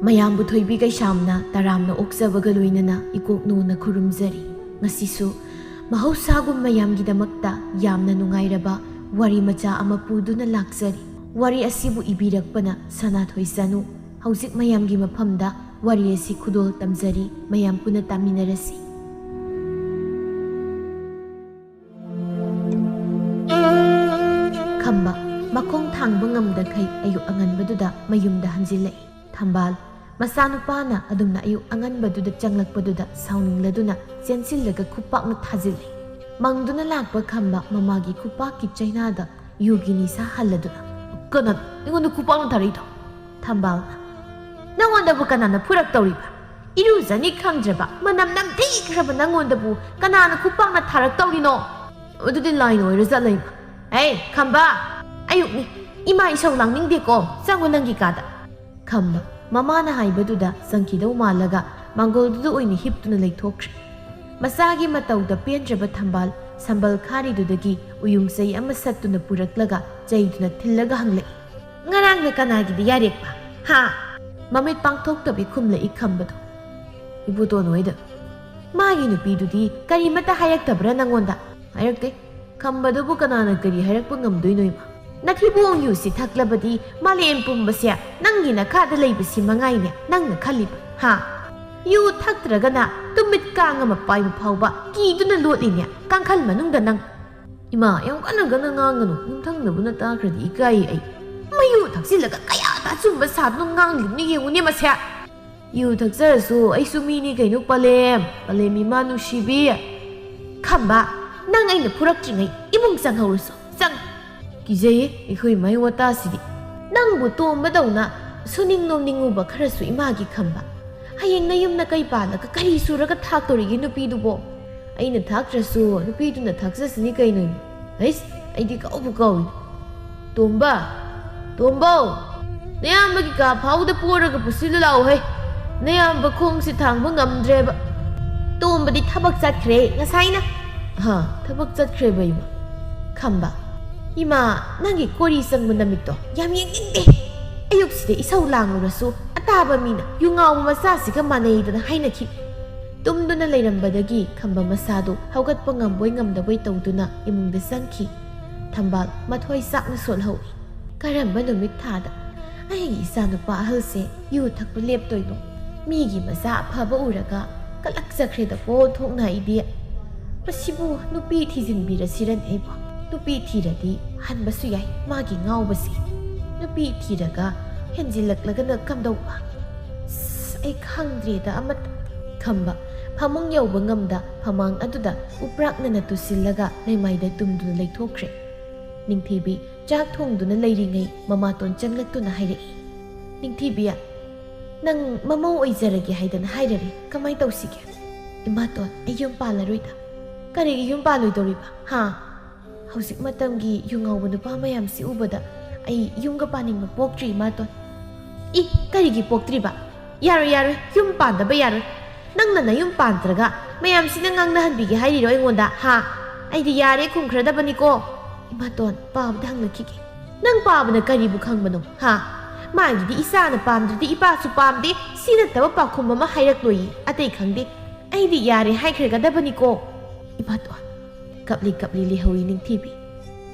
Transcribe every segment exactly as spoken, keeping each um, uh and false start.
ꯃꯌꯥꯝꯕꯨ ꯊꯣꯏꯕꯤ ꯀꯩꯁꯥꯝꯅ ꯇꯔꯥꯝꯅ ꯑꯣꯛꯆꯕꯒ ꯂꯣꯏꯅꯅ ꯏꯀꯣꯛꯅꯧꯅ ꯈꯨꯔꯨꯝꯖꯔꯤ꯫ ꯉꯁꯤꯁꯨ ꯃꯍꯧꯁꯥꯒꯨꯝ ꯃꯌꯥꯝꯒꯤꯗꯃꯛꯇ ꯌꯥꯝꯅ ꯅꯨꯡꯉꯥꯏꯔꯕ ꯋꯥꯔꯤ ꯃꯆꯥ ꯑꯃ ꯄꯨꯗꯨꯅ ꯂꯥꯛꯆꯔꯤ꯫ ꯋꯥꯔꯤ ꯑꯁꯤꯕꯨ ꯏꯕꯤꯔꯛꯄꯅ ꯁꯅꯥꯊꯣꯏ ꯆꯅꯨ꯫ ꯍꯧꯖꯤꯛ ꯃꯌꯥꯝꯒꯤ ꯃꯐꯝꯗ ꯋꯥꯔꯤ ꯑꯁꯤ ꯈꯨꯗꯣꯜ ꯇꯝꯖꯔꯤ, ꯃꯌꯥꯝ ꯄꯨꯟꯅ ꯇꯥꯃꯤꯟꯅꯔꯁꯤ꯫ ꯈꯝꯕ, ꯃꯈꯣꯡ ꯊꯥꯡꯕ ꯉꯝꯗꯈꯩ ꯑꯌꯨꯛ ꯑꯉꯟꯕꯗꯨꯗ ꯃꯌꯨꯝꯗ ꯍꯟꯖꯤꯜꯂꯛꯏ꯫ ꯊꯝꯕꯥꯜ, ꯃꯆꯥꯅꯨꯄꯥꯅ ꯑꯗꯨꯝꯅ ꯑꯌꯨꯛ ꯑꯉꯟꯕꯗꯨꯗ ꯆꯪꯂꯛꯄꯗꯨꯗ ꯁꯥꯎꯅꯤꯡꯂꯗꯨꯅ ꯆꯦꯟꯁꯤꯜꯂꯒ ꯈꯨꯄꯥꯛꯅ ꯊꯥꯖꯤꯜꯂꯤ꯫ ꯃꯪꯗꯨꯅ ꯂꯥꯛꯄ ꯈꯝꯕ ꯃꯃꯥꯒꯤ ꯈꯨꯄꯥꯛꯀꯤ ꯆꯩꯅꯥꯗ ꯌꯨꯒꯤ ꯅꯤꯁꯥ ꯍꯜꯂꯗꯨꯅ, "ꯀꯅꯥ ꯑꯩꯉꯣꯟꯗ ꯈꯨꯄꯥꯛꯅ ꯊꯥꯔꯛꯏꯗꯣ?" ꯊꯝꯕꯥꯜꯅ, "ꯅꯪꯉꯣꯟꯗꯕꯨ ꯀꯅꯥꯅ ꯐꯨꯔꯛꯇꯧꯔꯤꯕ? ꯏꯔꯨꯖꯅꯤ ꯈꯪꯗ꯭ꯔꯕ, ꯃꯅꯝ ꯅꯝꯊꯤꯈ꯭ꯔꯕ ꯅꯪꯉꯣꯟꯗꯕꯨ ꯀꯅꯥꯅ ꯈꯨꯄꯥꯛꯅ ꯊꯥꯔꯛꯇꯧꯔꯤꯅꯣ? ꯑꯗꯨꯗꯤ ꯂꯥꯏꯅ ꯑꯣꯏꯔ ꯆꯠꯂ ꯏꯃꯥ꯫ ꯍꯦ, ꯈꯝꯕ! ꯑꯌꯨꯛꯅꯤ, ꯏꯃꯥ ꯏꯁꯧ ꯂꯥꯡꯅꯤꯡꯗꯦꯀꯣ, ꯆꯪꯉꯣ ꯅꯪꯒꯤ ꯀꯥꯗ꯫" ꯈꯝꯕ, ꯃꯃꯥꯅ ꯍꯥꯏꯕꯗꯨꯗ ꯆꯪꯈꯤꯗꯧ ꯃꯥꯜꯂꯒ ꯃꯥꯡꯒꯣꯜꯗꯨꯗ ꯑꯣꯏꯅ ꯍꯤꯞꯇꯨꯅ ꯂꯩꯊꯣꯛꯈ꯭ꯔꯦ꯫ ꯃꯆꯥꯒꯤ ꯃꯇꯧꯗ ꯄꯦꯟꯗ꯭ꯔꯕ ꯊꯝꯕꯥꯜ ꯁꯝꯕꯜ ꯈꯥꯔꯤꯗꯨꯗꯒꯤ ꯎꯌꯨꯡ ꯆꯩ ꯑꯃ ꯁꯠꯇꯨꯅ ꯄꯨꯔꯛꯂꯒ ꯆꯩꯗꯨꯅ ꯊꯤꯜꯂꯒ ꯍꯪꯂꯛꯏ, "ꯉꯔꯥꯡꯅ ꯀꯅꯥꯒꯤꯗ ꯌꯥꯔꯦꯛꯄ? ꯍꯥ?" ꯃꯃꯤꯠ ꯄꯥꯡꯊꯣꯛꯇꯕꯤ ꯈꯨꯝꯂꯛꯏ ꯈꯝꯕꯗꯣ, "ꯏꯕꯣꯇꯣꯟ ꯍꯣꯏꯗ꯫" ꯃꯥꯒꯤ ꯅꯨꯄꯤꯗꯨꯗꯤ ꯀꯔꯤꯃꯠꯇ ꯍꯥꯏꯔꯛꯇꯕ꯭ꯔꯥ ꯅꯪꯉꯣꯟꯗ? ꯍꯥꯏꯔꯛꯇꯦ꯫ ꯈꯝꯕꯗꯨꯕꯨ ꯀꯅꯥꯅ ꯀꯔꯤ ꯍꯥꯏꯔꯛꯄ ꯉꯝꯗꯣꯏꯅꯣ ꯏꯃꯥ? ꯅꯊꯤꯕꯣꯡ ꯌꯨꯁꯤ ꯊꯛꯂꯕꯗꯤ ꯃꯥꯂꯦꯝ ꯄꯨꯝꯕꯁꯦ ꯅꯪꯒꯤ ꯅꯈꯥꯗ ꯂꯩꯕꯁꯤ ꯃꯉꯥꯏꯅꯦ ꯅꯪꯅ ꯈꯜꯂꯤꯕ, ꯍꯥ? ꯌꯨ ꯊꯛꯇ꯭ꯔꯒꯅ ꯇꯨꯃꯤꯠ ꯀꯥꯡ ꯑꯃ ꯄꯥꯏꯕ ꯐꯥꯎꯕ ꯀꯤꯗꯨꯅ ꯂꯣꯠꯂꯤꯅꯦ ꯀꯥꯡꯈꯜ ꯃꯅꯨꯡꯗ ꯅꯪ꯫ ꯏꯃꯥ, ꯌꯥꯝ ꯀꯟꯅ ꯀꯟꯅ ꯉꯥꯡꯒꯅꯨ, ꯌꯨꯝꯊꯪꯅꯕꯅ ꯇꯥꯈ꯭ꯔꯗꯤ ꯏꯀꯥꯏꯌꯦ ꯑꯩ꯫ ꯃꯌꯨ ꯊꯛꯆꯤꯜꯂꯒ ꯀꯌꯥꯗ ꯑꯆꯨꯝꯕ ꯁꯥꯗꯨꯅ ꯉꯥꯡꯂꯤꯕꯅꯣ ꯌꯦꯡꯉꯨꯅꯦ ꯃꯁꯦ꯫ ꯌꯨ ꯊꯛꯆꯔꯁꯨ ꯑꯩꯁꯨ ꯃꯤꯅꯤ ꯀꯩꯅꯣ ꯄꯂꯦꯝ, ꯄꯂꯦꯝ ꯏꯃꯥ ꯅꯨꯡꯁꯤꯕꯤ꯫ ꯈꯝꯕ, ꯅꯪ ꯑꯩꯅ ꯐꯨꯔꯛꯇ꯭ꯔꯤꯉꯩ ꯏꯃꯨꯡ ꯆꯪꯍꯧꯔꯁꯨ, ꯆꯪ꯫ ꯀꯤꯖꯩꯌꯦ ꯑꯩꯈꯣꯏ ꯏꯃꯥꯏ ꯋꯥꯇꯥꯁꯤꯗꯤ꯫ ꯅꯪꯕꯨ ꯇꯣꯝꯕꯗꯧꯅ ꯁꯨꯅꯤꯡ ꯅꯣꯝꯅꯤꯡꯉꯨꯕ ꯈꯔꯁꯨ ꯏꯃꯥꯒꯤ ꯈꯝꯕ꯫ ꯍꯌꯦꯡ ꯅꯌꯨꯝ ꯅꯀꯩ ꯄꯥꯜꯂꯒ ꯀꯔꯤ ꯁꯨꯔꯒ ꯊꯥꯛꯇꯧꯔꯤꯒꯦ ꯅꯨꯄꯤꯗꯨꯕꯣ? ꯑꯩꯅ ꯊꯥꯛꯇ꯭ꯔꯁꯨ ꯅꯨꯄꯤꯗꯨꯅ ꯊꯥꯛꯆꯁꯤꯅꯤ ꯀꯩꯅꯣ꯫ ꯍꯩꯁ, ꯑꯩꯗꯤ ꯀꯥꯎꯕꯨ ꯀꯥꯎꯏ꯫ ꯇꯣꯝꯕ, ꯇꯣꯝꯕꯧ, ꯅꯌꯥꯝꯕꯒꯤ ꯀꯥ ꯐꯥꯎꯗ ꯄꯣꯔꯒ ꯄꯨꯁꯤꯜꯂꯨ ꯂꯥꯛꯎ ꯍꯩ꯫ ꯅꯌꯥꯝꯕ ꯈꯣꯡꯁꯤ ꯊꯥꯡꯕ ꯉꯝꯗ꯭ꯔꯦꯕ꯫ ꯇꯣꯝꯕꯗꯤ ꯊꯕꯛ ꯆꯠꯈ꯭ꯔꯦ ꯉꯁꯥꯏꯅ꯫ "ꯍꯥ, ꯊꯕꯛ ꯆꯠꯈ꯭ꯔꯦꯕ ꯏꯃꯥ?" ꯈꯝꯕ, "ꯏꯃꯥ, ꯅꯪꯒꯤ ꯀꯣꯔꯤ ꯆꯪꯕ ꯅꯃꯤꯠꯇꯣ ꯌꯥꯝ ꯌꯦꯡꯅꯤꯡꯗꯦ꯫ ꯑꯌꯨꯛꯁꯤꯗ ꯏꯁꯧ ꯂꯥꯡꯂꯨꯔꯁꯨ ꯑꯇꯥꯕ ꯃꯤꯅ ꯌꯨ ꯉꯥꯎꯕ ꯃꯆꯥꯁꯤꯒ ꯃꯥꯟꯅꯩꯗꯅ ꯍꯥꯏꯅꯈꯤ꯫" ꯇꯨꯝꯗꯨꯅ ꯂꯩꯔꯝꯕꯗꯒꯤ ꯈꯝꯕ ꯃꯁꯥꯗꯨ ꯍꯧꯒꯠꯄ ꯉꯝꯕꯣꯏ ꯉꯝꯗꯕꯣꯏ ꯇꯧꯗꯨꯅ ꯏꯃꯨꯡꯗ ꯆꯪꯈꯤ꯫ ꯊꯝꯕꯥꯜ ꯃꯊ꯭ꯋꯥꯏ ꯆꯥꯛꯅ ꯁꯣꯟꯍꯧꯏ꯫ "ꯀꯔꯝꯕ ꯅꯨꯃꯤꯠ ꯊꯥꯗ ꯑꯩꯒꯤ ꯏꯆꯥꯅꯨꯄꯥ ꯑꯍꯜꯁꯦ ꯌꯨ ꯊꯛꯄ ꯂꯦꯞꯇꯣꯏꯅꯣ? ꯃꯤꯒꯤ ꯃꯆꯥ ꯑꯐꯕ ꯎꯔꯒ ꯀꯂꯛꯆꯈ꯭ꯔꯦꯗꯀꯣ ꯑꯣꯟꯊꯣꯛꯅ ꯑꯩꯗꯤ꯫ ꯃꯁꯤꯕꯨ ꯅꯨꯄꯤ ꯊꯤꯖꯤꯟꯕꯤꯔꯁꯤꯔꯅꯦ ꯑꯩꯕꯨ? ꯅꯨꯄꯤ ꯊꯤꯔꯗꯤ ꯍꯟꯕꯁꯨ ꯌꯥꯏ ꯃꯥꯒꯤ ꯉꯥꯎꯕꯁꯤ꯫ ꯅꯨꯄꯤ ꯊꯤꯔꯒ ꯍꯦꯟꯖꯤꯜꯂꯛꯂꯒꯅ ꯀꯝꯗꯧꯕ? ꯑꯁ, ꯑꯩ ꯈꯪꯗ꯭ꯔꯦꯗ ꯑꯃꯠꯇ꯫" ꯈꯝꯕ ꯐꯃꯨꯡ ꯌꯧꯕ ꯉꯝꯗ ꯐꯃꯥꯡ ꯑꯗꯨꯗ ꯎꯄ꯭ꯔꯥꯛꯅꯅ ꯇꯨꯁꯤꯜꯂꯒ ꯂꯩꯃꯥꯏꯗ ꯇꯨꯝꯗꯨꯅ ꯂꯩꯊꯣꯛꯈ꯭ꯔꯦ꯫ ꯅꯤꯡꯊꯤꯕꯤ ꯆꯥꯛ ꯊꯣꯡꯗꯨꯅ ꯂꯩꯔꯤꯉꯩ ꯃꯃꯥꯇꯣꯟ ꯆꯪꯂꯛꯇꯨꯅ ꯍꯥꯏꯔꯛꯏ, "ꯅꯤꯡꯊꯤꯕꯤ, ꯅꯪ ꯃꯃꯧ ꯑꯣꯏꯖꯔꯒꯦ ꯍꯥꯏꯗꯅ ꯍꯥꯏꯔꯔꯦ, ꯀꯃꯥꯏ ꯇꯧꯁꯤꯒꯦ?" "ꯏꯃꯥꯇꯣꯟ, ꯑꯩ ꯌꯨꯝ ꯄꯥꯜꯂꯔꯣꯏꯗ꯫" "ꯀꯔꯤꯒꯤ ꯌꯨꯝ ꯄꯥꯜꯂꯣꯏꯗꯧꯔꯤꯕ, ꯍꯥ?" "ꯍꯧꯖꯤꯛ ꯃꯇꯝꯒꯤ ꯌꯨ ꯉꯥꯎꯕ ꯅꯨꯄꯥ ꯃꯌꯥꯝꯁꯤ ꯎꯕꯗ ꯑꯩ ꯌꯨꯝꯒ ꯄꯥꯅꯤꯡꯕ ꯄꯣꯛꯇ꯭ꯔꯤ, ꯏꯃꯥꯇꯣꯟ꯫" "ꯏ, ꯀꯔꯤꯒꯤ ꯄꯣꯛꯇ꯭ꯔꯤꯕ? ꯌꯥꯔꯣꯏ, ꯌꯥꯔꯣꯏ, ꯌꯨꯝ ꯄꯥꯟꯗꯕ ꯌꯥꯔꯣꯏ꯫ ꯅꯪꯅ ꯅꯌꯨꯝ ꯄꯥꯟꯗ꯭ꯔꯒ ꯃꯌꯥꯝꯁꯤꯅ ꯉꯥꯡꯅꯍꯟꯕꯤꯒꯦ ꯍꯥꯏꯔꯤꯔꯣ ꯑꯩꯉꯣꯟꯗ, ꯍꯥ? ꯑꯩꯗꯤ ꯌꯥꯔꯦ ꯈꯨꯝꯈ꯭ꯔꯗꯕꯅꯤꯀꯣ꯫" "ꯏꯃꯥꯇꯣꯟ, ꯄꯥꯕꯗ ꯍꯪꯂꯛꯈꯤꯒꯦ꯫" "ꯅꯪ ꯄꯥꯕꯅ ꯀꯔꯤꯕꯨ ꯈꯪꯕꯅꯣ, ꯍꯥ? ꯃꯥꯒꯤꯗꯤ ꯏꯆꯥꯅ ꯄꯥꯝꯗ꯭ꯔꯗꯤ ꯏꯄꯥꯁꯨ ꯄꯥꯝꯗꯦ, ꯁꯤ ꯅꯠꯇꯕ ꯄꯥꯎꯈꯨꯝ ꯑꯃ ꯍꯥꯏꯔꯛꯂꯣꯏꯌꯦ, ꯑꯇꯩ ꯈꯪꯗꯦ꯫ ꯑꯩꯗꯤ ꯌꯥꯔꯦ ꯍꯥꯏꯈ꯭ꯔꯒꯗꯕꯅꯤꯀꯣ꯫" "ꯏꯃꯥꯇꯣꯟ꯫" ꯀꯞꯂꯤ ꯀꯞꯂꯤ ꯂꯩꯍꯧꯏ ꯅꯤꯡꯊꯤꯕꯤ꯫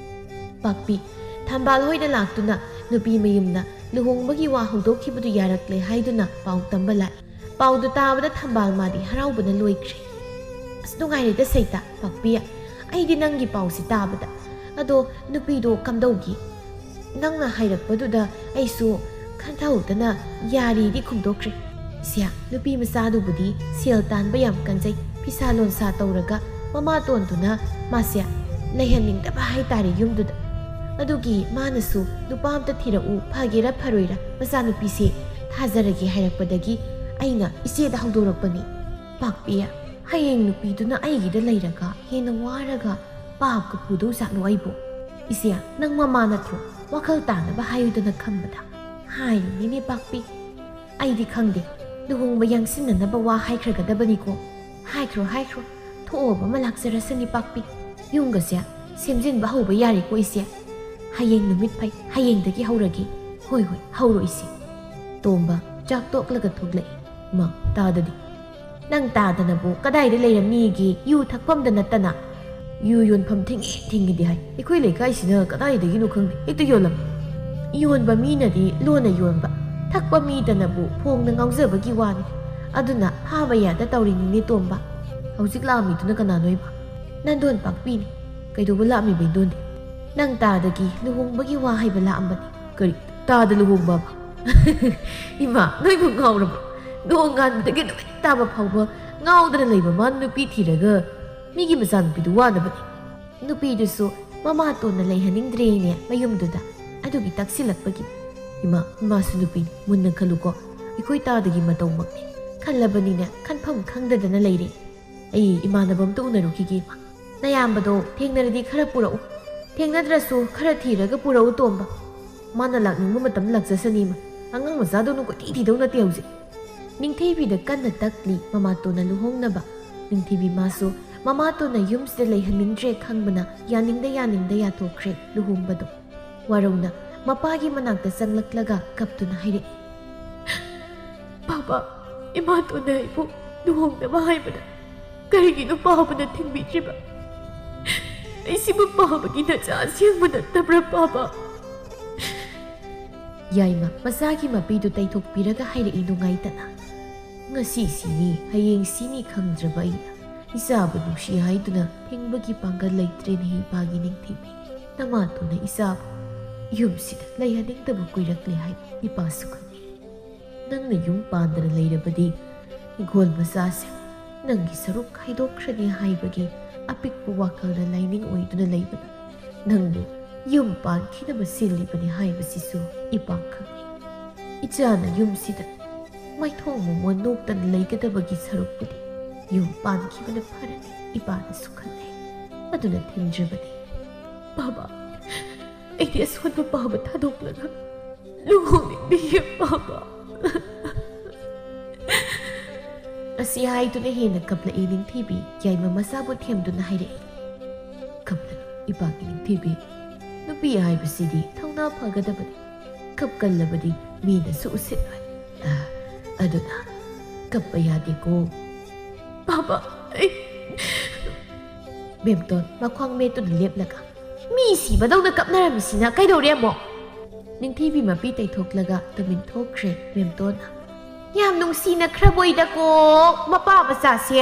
ꯄꯥꯛꯄꯤ ꯊꯝꯕꯥꯜ ꯍꯣꯏꯗ ꯂꯥꯛꯇꯨꯅ ꯅꯨꯄꯤ ꯃꯌꯨꯝꯅ ꯂꯨꯍꯣꯡꯕꯒꯤ ꯋꯥ ꯍꯧꯗꯣꯛꯈꯤꯕꯗꯨ ꯌꯥꯔꯛꯂꯦ ꯍꯥꯏꯗꯨꯅ ꯄꯥꯎ ꯇꯝꯕ ꯂꯥꯛꯏ꯫ ꯄꯥꯎꯗꯨ ꯇꯥꯕꯗ ꯊꯝꯕꯥꯜ ꯃꯥꯗꯤ ꯍꯔꯥꯎꯕꯅ ꯂꯣꯏꯈ꯭ꯔꯦ꯫ "ꯑꯁ, ꯅꯨꯡꯉꯥꯏꯔꯦꯗ ꯁꯩꯇꯥ, ꯄꯥꯛꯄꯤ, ꯑꯩꯗꯤ ꯅꯪꯒꯤ ꯄꯥꯎꯁꯤ ꯇꯥꯕꯗ꯫ ꯑꯗꯣ ꯅꯨꯄꯤꯗꯣ ꯀꯝꯗꯧꯒꯦ? ꯅꯪꯅ ꯍꯥꯏꯔꯛꯄꯗꯨꯗ ꯑꯩꯁꯨ ꯈꯟꯊꯍꯧꯗꯅ ꯌꯥꯔꯦꯗꯤ ꯈꯨꯝꯗꯣꯛꯈ꯭ꯔꯦ꯫" "ꯏꯆꯦ, ꯅꯨꯄꯤ ꯃꯆꯥꯗꯨꯕꯨꯗꯤ ꯁꯦꯜ ꯇꯥꯟꯕ ꯌꯥꯝ ꯀꯟꯖꯩ, ꯐꯤꯁꯥ ꯂꯣꯟꯁꯥ ꯇꯧꯔꯒ ꯃꯃꯥꯇꯣꯟꯗꯨꯅ ꯃꯥꯁꯦ ꯂꯩꯍꯟꯅꯤꯡꯗꯕ ꯍꯥꯏꯇꯥꯔꯦ ꯌꯨꯝꯗꯨꯗ꯫ ꯑꯗꯨꯒꯤ ꯃꯥꯅꯁꯨ ꯅꯨꯄꯥ ꯑꯝꯇ ꯊꯤꯔꯛꯎ, ꯐꯒꯦꯔꯥ ꯐꯔꯣꯏꯔꯥ ꯃꯆꯥꯅꯨꯄꯤꯁꯦ ꯊꯥꯖꯔꯒꯦ ꯍꯥꯏꯔꯛꯄꯗꯒꯤ ꯑꯩꯅ ꯏꯆꯦꯗ ꯍꯧꯗꯣꯔꯛꯄꯅꯤ꯫" "ꯄꯥꯛꯄꯤ, ꯍꯌꯦꯡ ꯅꯨꯄꯤꯗꯨꯅ ꯑꯩꯒꯤꯗ ꯂꯩꯔꯒ ꯍꯦꯟꯅ ꯋꯥꯔꯒ ꯄꯥꯞꯀ ꯄꯨꯗꯧ ꯖꯥꯠꯂꯣ ꯑꯩꯕꯨ?" "ꯏꯆꯦ, ꯅꯪ ꯃꯃꯥ ꯅꯠꯇ꯭ꯔꯣ? ꯋꯥꯈꯜ ꯇꯥꯅꯕ ꯍꯥꯏꯌꯨꯗꯅ ꯈꯝꯕꯗ꯫" "ꯍꯥꯏꯔꯤꯅꯤꯅꯦ ꯄꯥꯛꯄꯤ꯫ ꯑꯩꯗꯤ ꯈꯪꯗꯦ, ꯂꯨꯍꯣꯡꯕ ꯌꯥꯡꯁꯤꯟꯅꯅꯕ ꯋꯥ ꯍꯥꯏꯈ꯭ꯔꯒꯗꯕꯅꯤꯀꯣ꯫ "ꯍꯥꯏꯈ꯭ꯔꯣ, ꯍꯥꯏꯈ꯭ꯔꯣ, ꯊꯣꯛꯑꯕ ꯑꯃ ꯂꯥꯛꯆꯔꯁꯅꯤ ꯄꯥꯛꯄꯤ꯫ ꯌꯨꯝꯒꯁꯦ ꯁꯦꯝꯖꯤꯟꯕ ꯍꯧꯕ ꯌꯥꯔꯦꯀꯣ ꯏꯆꯦ? ꯍꯌꯦꯡ ꯅꯨꯃꯤꯠ ꯐꯩ, ꯍꯌꯦꯡꯗꯒꯤ ꯍꯧꯔꯒꯦ꯫ ꯍꯣꯏ, ꯍꯣꯏ, ꯍꯧꯔꯣ ꯏꯆꯦ꯫" ꯇꯣꯝꯕ ꯆꯥꯛ ꯇꯣꯛꯂꯒ ꯊꯣꯛꯂꯛꯏ꯫ ꯃꯥ ꯇꯥꯗꯗꯤ, "ꯅꯪ ꯇꯥꯗꯅꯕꯨ ꯀꯗꯥꯏꯗ ꯂꯩꯔꯝꯅꯤꯒꯦ? ꯌꯨ ꯊꯛꯐꯝꯗ ꯅꯠꯇꯅ꯫ ꯌꯨ ꯌꯣꯟꯐꯝ ꯊꯤꯡꯉꯤ ꯊꯤꯡꯉꯤꯗꯤ ꯍꯥꯏ꯫ ꯑꯩꯈꯣꯏ ꯂꯩꯀꯥꯏꯁꯤꯅ ꯀꯗꯥꯏꯗꯒꯤꯅꯣ ꯈꯪꯗꯦ, ꯍꯦꯛꯇ ꯌꯣꯜꯂꯝꯃꯤ꯫" "ꯌꯣꯟꯕ ꯃꯤꯅꯗꯤ ꯂꯣꯟꯅ ꯌꯣꯟꯕ, ꯊꯛꯄ ꯃꯤꯗꯅꯕꯨ ꯐꯣꯡꯅ ꯉꯥꯎꯖꯕꯒꯤ ꯋꯥꯅꯤ꯫ ꯑꯗꯨꯅ ꯐꯥꯕ ꯌꯥꯗ ꯇꯧꯔꯤꯅꯤꯅꯦ ꯇꯣꯝꯕ꯫ ꯍꯧꯖꯤꯛ ꯂꯥꯛꯑꯝꯃꯤꯗꯨꯅ ꯀꯅꯥꯅꯣꯏꯕ?" "ꯅꯟꯗꯣꯟ ꯄꯥꯛꯄꯤꯅꯤ꯫ ꯀꯩꯗꯧꯕ ꯂꯥꯛꯑꯝꯃꯤꯕ ꯏꯟꯗꯣꯟꯗꯤ?" "ꯅꯪ ꯇꯥꯗꯒꯤ ꯂꯨꯍꯣꯡꯕꯒꯤ ꯋꯥ ꯍꯥꯏꯕ ꯂꯥꯛꯑꯝꯕꯅꯤ꯫" "ꯀꯔꯤ? ꯇꯥꯗ ꯂꯨꯍꯣꯡꯕ?" "ꯏꯃꯥ, ꯅꯣꯏꯕꯨ ꯉꯥꯎꯔꯕꯣ? ꯅꯣꯡꯉꯥꯟꯕꯗꯒꯤ ꯅꯨꯃꯤꯠ ꯇꯥꯕ ꯐꯥꯎꯕ ꯉꯥꯎꯗꯅ ꯂꯩꯕ ꯃꯥ ꯅꯨꯄꯤ ꯊꯤꯔꯒ ꯃꯤꯒꯤ ꯃꯆꯥꯅꯨꯄꯤꯗꯨ ꯋꯥꯅꯕꯅꯤ꯫" ꯅꯨꯄꯤꯗꯨꯁꯨ ꯃꯃꯥꯇꯣꯟꯅ ꯂꯩꯍꯟꯅꯤꯡꯗ꯭ꯔꯦꯅꯦ ꯃꯌꯨꯝꯗꯨꯗ꯫ ꯑꯗꯨꯒꯤ ꯇꯛꯁꯤꯜꯂꯛꯄꯒꯤ꯫ "ꯏꯃꯥ, ꯃꯥꯁꯨ ꯅꯨꯄꯤꯅꯤ, ꯃꯨꯟꯅ ꯈꯜꯂꯨꯀꯣ꯫ ꯑꯩꯈꯣꯏ ꯇꯥꯗꯒꯤ ꯃꯇꯧꯃꯛꯅꯤ꯫ ꯈꯜꯂꯕꯅꯤꯅꯦ, ꯈꯟꯐꯝ ꯈꯪꯗꯗꯅ ꯂꯩꯔꯦ꯫ ꯑꯩ ꯏꯃꯥꯟꯅꯕ ꯑꯝꯇ ꯎꯅꯔꯨꯈꯤꯒꯦ, ꯏꯃꯥ꯫ ꯅꯌꯥꯝꯕꯗꯣ ꯊꯦꯡꯅꯔꯗꯤ ꯈꯔ ꯄꯨꯔꯛꯎ꯫ ꯊꯦꯡꯅꯗ꯭ꯔꯁꯨ ꯈꯔ ꯊꯤꯔꯒ ꯄꯨꯔꯛꯎ, ꯇꯣꯝꯕ꯫ ꯃꯥꯅ ꯂꯥꯛꯅꯤꯡꯕ ꯃꯇꯝ ꯂꯥꯛꯆꯁꯅꯤ, ꯏꯃꯥ꯫ ꯑꯉꯥꯡ ꯃꯆꯥꯗꯧꯅ ꯀꯣꯏꯊꯤ ꯊꯤꯗꯧ ꯅꯠꯇꯦ ꯍꯧꯖꯤꯛ꯫" ꯅꯤꯡꯊꯤꯕꯤꯗ ꯀꯟꯅ ꯇꯛꯂꯤ ꯃꯃꯥꯇꯣꯟꯅ ꯂꯨꯍꯣꯡꯅꯕ꯫ ꯅꯤꯡꯊꯤꯕꯤ ꯃꯥꯁꯨ ꯃꯃꯥꯇꯣꯟꯅ ꯌꯨꯝꯁꯤꯗ ꯂꯩꯍꯟꯅꯤꯡꯗ꯭ꯔꯦ ꯈꯪꯕꯅ ꯌꯥꯅꯤꯡꯗ ꯌꯥꯅꯤꯡꯗ ꯌꯥꯊꯣꯛꯈ꯭ꯔꯦ ꯂꯨꯍꯣꯡꯕꯗꯣ꯫ ꯋꯥꯔꯧꯅ ꯃꯄꯥꯒꯤ ꯃꯅꯥꯛꯇ ꯆꯪꯂꯛꯂꯒ ꯀꯞꯇꯨꯅ ꯍꯥꯏꯔꯛꯏ, "ꯄꯥꯕ, ꯏꯃꯥꯇꯣꯟꯅ ꯑꯩꯕꯨ ꯂꯨꯍꯣꯡꯅꯕ ꯍꯥꯏꯕꯗ ꯀꯔꯤꯒꯤꯅꯣ ꯄꯥꯕꯅ ꯊꯤꯡꯕꯤꯗ꯭ꯔꯤꯕ? ꯑꯩꯁꯤꯕꯨ ꯄꯥꯕꯒꯤ ꯅꯆꯥ ꯑꯁꯦꯡꯕ ꯅꯠꯇꯕ꯭ꯔꯥ, ꯄꯥꯕ?" ꯌꯥꯏꯃ ꯃꯆꯥꯒꯤ ꯃꯄꯤꯗꯨ ꯇꯩꯊꯣꯛꯄꯤꯔꯒ ꯍꯥꯏꯔꯛꯏ ꯅꯨꯡꯉꯥꯏꯇꯅ, "ꯉꯁꯤ ꯁꯤꯅꯤ, ꯍꯌꯦꯡ ꯁꯤꯅꯤ ꯈꯪꯗ꯭ꯔꯕ ꯑꯩꯅ ꯏꯆꯥꯕꯨ ꯅꯨꯡꯁꯤ ꯍꯥꯏꯗꯨꯅ ꯊꯤꯡꯕꯒꯤ ꯄꯥꯡꯒꯜ ꯂꯩꯇ꯭ꯔꯦꯅꯦꯍꯦ, ꯏꯄꯥꯒꯤ ꯅꯤꯡꯊꯤꯕꯤ꯫ ꯅꯃꯥꯇꯣꯟꯅ ꯏꯆꯥꯕꯨ ꯌꯨꯝꯁꯤꯗ ꯂꯩꯍꯟꯅꯤꯡꯗꯕ ꯀꯨꯏꯔꯛꯂꯦ ꯍꯥꯏꯕ ꯏꯄꯥꯁꯨ ꯈꯪꯏ꯫ ꯅꯪꯅ ꯌꯨꯝ ꯄꯥꯟꯗꯅ ꯂꯩꯔꯕꯗꯤ ꯏꯪꯈꯣꯜ ꯃꯆꯥꯁꯦ ꯅꯪꯒꯤ ꯁꯔꯨꯛ ꯈꯥꯏꯗꯣꯛꯈ꯭ꯔꯅꯤ ꯍꯥꯏꯕꯒꯤ ꯑꯄꯤꯛꯄ ꯋꯥꯈꯜꯗ ꯂꯥꯏꯅꯤꯡ ꯑꯣꯏꯗꯨꯅ ꯂꯩꯕꯅ ꯅꯪꯕꯨ ꯌꯨꯝ ꯄꯥꯟꯈꯤꯅꯕ ꯁꯤꯜꯂꯤꯕꯅꯤ ꯍꯥꯏꯕꯁꯤꯁꯨ ꯏꯄꯥ ꯈꯪꯏ꯫ ꯏꯆꯥꯅ ꯌꯨꯝꯁꯤꯗ ꯃꯥꯏꯊꯣꯡ ꯃꯃꯣꯟ ꯅꯣꯛꯇꯅ ꯂꯩꯒꯗꯕꯒꯤ ꯁꯔꯨꯛꯄꯨꯗꯤ ꯌꯨꯝ ꯄꯥꯟꯈꯤꯕꯅ ꯐꯔꯅꯤ ꯏꯄꯥꯅꯁꯨ ꯈꯜꯂꯦ꯫ ꯑꯗꯨꯅ ꯊꯤꯡꯗ꯭ꯔꯕꯅꯤ꯫ ꯄꯥꯕ, ꯑꯩꯗꯤ ꯑꯁꯣꯟꯕ ꯄꯥꯕ ꯊꯥꯗꯣꯛꯂꯒ ꯂꯨꯍꯣꯡꯅꯤꯡꯗꯦ, ꯄꯥꯕ꯫" ꯑꯁꯤ ꯍꯥꯏꯗꯨꯅ ꯍꯦꯟꯅ ꯀꯞꯂꯛꯏ ꯅꯤꯡꯊꯤꯕꯤ꯫ ꯌꯥꯏꯃ ꯃꯆꯥꯕꯨ ꯊꯦꯝꯗꯨꯅ ꯍꯥꯏꯔꯛꯏ, "ꯀꯞꯂꯅꯨ ꯏꯄꯥꯛꯀꯤ ꯅꯤꯡꯊꯤꯕꯤ, ꯅꯨꯄꯤ ꯍꯥꯏꯕꯁꯤꯗꯤ ꯊꯧꯅꯥ ꯐꯒꯗꯕꯅꯤ꯫ ꯀꯞꯀꯜꯂꯕꯗꯤ ꯃꯤꯅꯁꯨ ꯎꯁꯤꯠꯂꯣꯏ꯫ ꯑ, ꯑꯗꯨꯅ ꯀꯞꯄ ꯌꯥꯗꯦꯀꯣ"꯫ "ꯕꯥꯕꯥ, ꯑꯩ"꯫ ꯃꯦꯝꯇꯣꯟ ꯃꯈ꯭ꯋꯥꯡ ꯃꯦꯠꯇꯨꯅ ꯂꯦꯞꯂꯒ, "ꯃꯤ ꯁꯤꯕꯗꯧꯅ ꯀꯞꯅꯔꯝꯃꯤꯁꯤꯅ ꯀꯩꯗꯧꯔꯦ ꯑꯃꯨꯛ?" ꯅꯤꯡꯊꯤꯕꯤ ꯃꯄꯤ ꯇꯩꯊꯣꯛꯂꯒ ꯇꯨꯃꯤꯟ ꯊꯣꯛꯈ꯭ꯔꯦ ꯃꯦꯝꯇꯣꯟꯅ꯫ "ꯌꯥꯝ ꯅꯨꯡꯁꯤꯅꯈ꯭ꯔꯕꯣꯏꯗꯀꯣ ꯃꯄꯥ ꯃꯆꯥꯁꯦ"꯫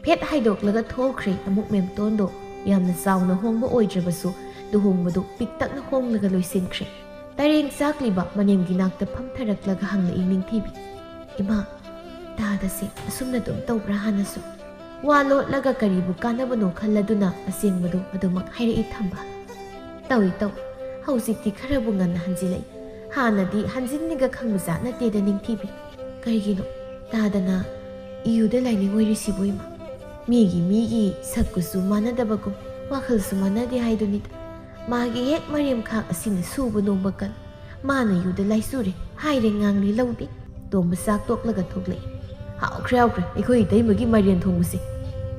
ꯐꯦꯠ ꯍꯥꯏꯗꯣꯛꯂꯒ ꯊꯣꯛꯈ꯭ꯔꯦ ꯑꯃꯨꯛ ꯃꯦꯝꯇꯣꯟꯗꯣ꯫ ꯌꯥꯝꯅ ꯆꯥꯎꯅ ꯍꯣꯡꯕ ꯑꯣꯏꯗ꯭ꯔꯕꯁꯨ ꯂꯨꯍꯣꯡꯕꯗꯨ ꯄꯤꯛꯇꯛꯅ ꯍꯣꯡꯂꯒ ꯂꯣꯏꯁꯤꯟꯈ꯭ꯔꯦ꯫ ꯇꯔꯦꯡ ꯆꯥꯛꯂꯤꯕ ꯃꯅꯦꯝꯒꯤ ꯅꯥꯛꯇ ꯐꯝꯊꯔꯛꯂꯒ ꯍꯪꯂꯛꯏ ꯅꯤꯡꯊꯤꯕꯤ, "ꯏꯃꯥ, ꯇꯥꯗꯁꯦ ꯑꯁꯨꯝꯅ ꯑꯗꯨꯝ ꯇꯧꯕ꯭ꯔꯥ ꯍꯥꯟꯅꯁꯨ?" ꯋꯥ ꯂꯣꯠꯂꯒ ꯀꯔꯤꯕꯨ ꯀꯥꯟꯅꯕꯅꯣ ꯈꯜꯂꯗꯨꯅ ꯑꯁꯦꯡꯕꯗꯨ ꯑꯗꯨꯃꯛ ꯍꯥꯏꯔꯛꯏ ꯊꯝꯕꯥꯜ꯫ "ꯇꯧꯏ, ꯇꯧꯏ꯫ ꯍꯧꯖꯤꯛꯇꯤ ꯈꯔꯕꯨ ꯉꯟꯅ ꯍꯟꯖꯤꯜꯂꯛꯏ꯫ ꯍꯥꯟꯅꯗꯤ ꯍꯟꯖꯤꯟꯅꯤꯒ ꯈꯪꯕꯖꯥꯠ ꯅꯠꯇꯦꯗ ꯅꯤꯡꯊꯤꯕꯤ꯫ ꯀꯔꯤꯒꯤꯅꯣ? ꯇꯥꯗꯅ ꯏꯌꯨꯗ ꯂꯥꯏꯅꯤꯡ ꯑꯣꯏꯔꯤꯁꯤꯕꯨ ꯏꯃꯥ꯫ ꯃꯤꯒꯤ ꯃꯤꯒꯤ ꯁꯛ ꯀꯨꯆꯨ ꯃꯥꯟꯅꯗꯕꯒꯨꯝ ꯋꯥꯈꯜꯁꯨ ꯃꯥꯟꯅꯗꯦ ꯍꯥꯏꯗꯨꯅꯤꯗ꯫ ꯃꯥꯒꯤ ꯍꯦꯛ ꯃꯔꯦꯝꯈꯥꯛ ꯑꯁꯤꯅ ꯁꯨꯕ ꯅꯣꯝꯕ ꯀꯟ꯫ ꯃꯥꯅ ꯌꯨꯗ ꯂꯥꯏꯆꯨꯔꯦ ꯍꯥꯏꯔꯦ ꯉꯥꯡꯂꯤ ꯂꯧꯗꯦ"꯫ ꯇꯣꯝꯕ ꯆꯥꯛ ꯇꯣꯛꯂꯒ ꯊꯣꯛꯂꯛꯏ꯫ "ꯍꯥꯎꯈ꯭ꯔꯦ, ꯍꯥꯎꯈ꯭ꯔꯦ ꯑꯩꯈꯣꯏ ꯏꯇꯩꯃꯒꯤ ꯃꯥꯏꯔꯦꯟ ꯊꯣꯡꯕꯁꯦ"꯫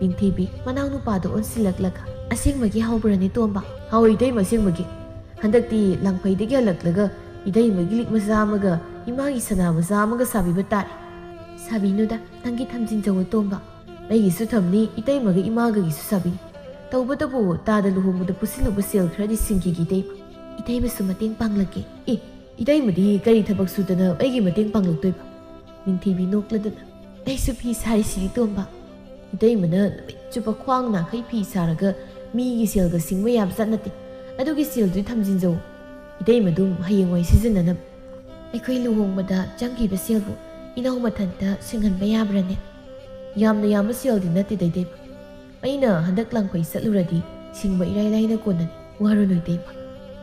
ꯅꯤꯡꯊꯤꯕꯤ ꯃꯅꯥꯎꯅꯨꯄꯥꯗ ꯑꯣꯟꯁꯤꯜꯂꯛꯂꯒ, "ꯑꯁꯦꯡꯕꯒꯤ ꯍꯥꯎꯕ꯭ꯔꯅꯦ ꯇꯣꯝꯕ?" "ꯍꯥꯎꯋꯦ ꯏꯇꯩꯃ, ꯑꯁꯦꯡꯕꯒꯤ꯫ ꯍꯟꯗꯛꯇꯤ ꯂꯥꯡꯐꯩꯗꯒꯤ ꯍꯜꯂꯛꯂꯒ ꯏꯇꯩꯃꯒꯤ ꯂꯤꯛ ꯃꯆꯥ ꯑꯃꯒ ꯏꯃꯥꯒꯤ ꯁꯅꯥ ꯃꯆꯥ ꯑꯃꯒ ꯁꯥꯕꯤꯕ ꯇꯥꯔꯦ"꯫ "ꯁꯥꯕꯤꯅꯨꯗ, ꯅꯪꯒꯤ ꯊꯝꯖꯤꯟꯖꯧꯑꯣ ꯇꯣꯝꯕ"꯫ "ꯑꯩꯒꯤꯁꯨ ꯊꯝꯅꯤ, ꯏꯇꯩꯃꯒ ꯏꯃꯥꯒꯒꯤꯁꯨ ꯁꯥꯕꯤ"꯫ "ꯇꯧꯕꯇꯕꯨ ꯇꯥꯗ ꯂꯨꯍꯣꯡꯕꯗ ꯄꯨꯁꯤꯜꯂꯨꯕ ꯁꯦꯜ ꯈꯔꯗꯤ ꯁꯤꯡꯈꯤꯒꯦ ꯏꯇꯩꯃ"꯫ "ꯏꯇꯩꯃꯁꯨ ꯃꯇꯦꯡ ꯄꯥꯡꯂꯛꯀꯦ"꯫ "ꯑꯦ, ꯏꯇꯩꯃꯗꯤ ꯀꯔꯤ ꯊꯕꯛ ꯁꯨꯗꯅ ꯑꯩꯒꯤ ꯃꯇꯦꯡ ꯄꯥꯡꯂꯛꯇꯣꯏꯕ?" ꯅꯤꯡꯊꯤꯕꯤ ꯅꯣꯛꯂꯗꯨꯅ, "ꯑꯩꯁꯨ ꯐꯤ ꯁꯥꯔꯤꯁꯤꯗꯤ ꯇꯣꯝꯕ"꯫ "ꯏꯇꯩꯃꯅ ꯅꯨꯃꯤꯠ ꯆꯨꯞꯄ ꯈ꯭ꯋꯥꯡ ꯅꯥꯈꯩ ꯐꯤ ꯁꯥꯔꯒ ꯃꯤꯒꯤ ꯁꯦꯜꯒ ꯁꯤꯡꯕ ꯌꯥꯕꯖꯥꯠ ꯅꯠꯇꯦ꯫ ꯑꯗꯨꯒꯤ ꯁꯦꯜꯗꯨꯗꯤ ꯊꯝꯖꯤꯟꯖꯧ꯫ ꯏꯇꯩꯃꯗꯨ ꯍꯌꯦꯡꯋꯥꯏ ꯁꯤꯖꯤꯟꯅꯅꯕ"꯫ "ꯑꯩꯈꯣꯏ ꯂꯨꯍꯣꯡꯕꯗ ꯆꯪꯈꯤꯕ ꯁꯦꯜꯕꯨ ꯏꯅꯥꯎ ꯃꯊꯟꯇ ꯁꯤꯡꯍꯟꯕ ꯌꯥꯕ꯭ꯔꯅꯦ?" "ꯌꯥꯝꯅ ꯌꯥꯝꯕ ꯁꯦꯜꯗꯤ ꯅꯠꯇꯦꯗ ꯏꯇꯩꯃ꯫ ꯑꯩꯅ ꯍꯟꯗꯛ ꯂꯥꯡꯐꯩ ꯆꯠꯂꯨꯔꯗꯤ ꯁꯤꯡꯕ ꯏꯔꯥꯏ ꯂꯥꯏꯅ ꯀꯣꯟꯅꯅꯤ꯫ ꯋꯥꯔꯨꯅꯨ ꯏꯇꯩꯃ"꯫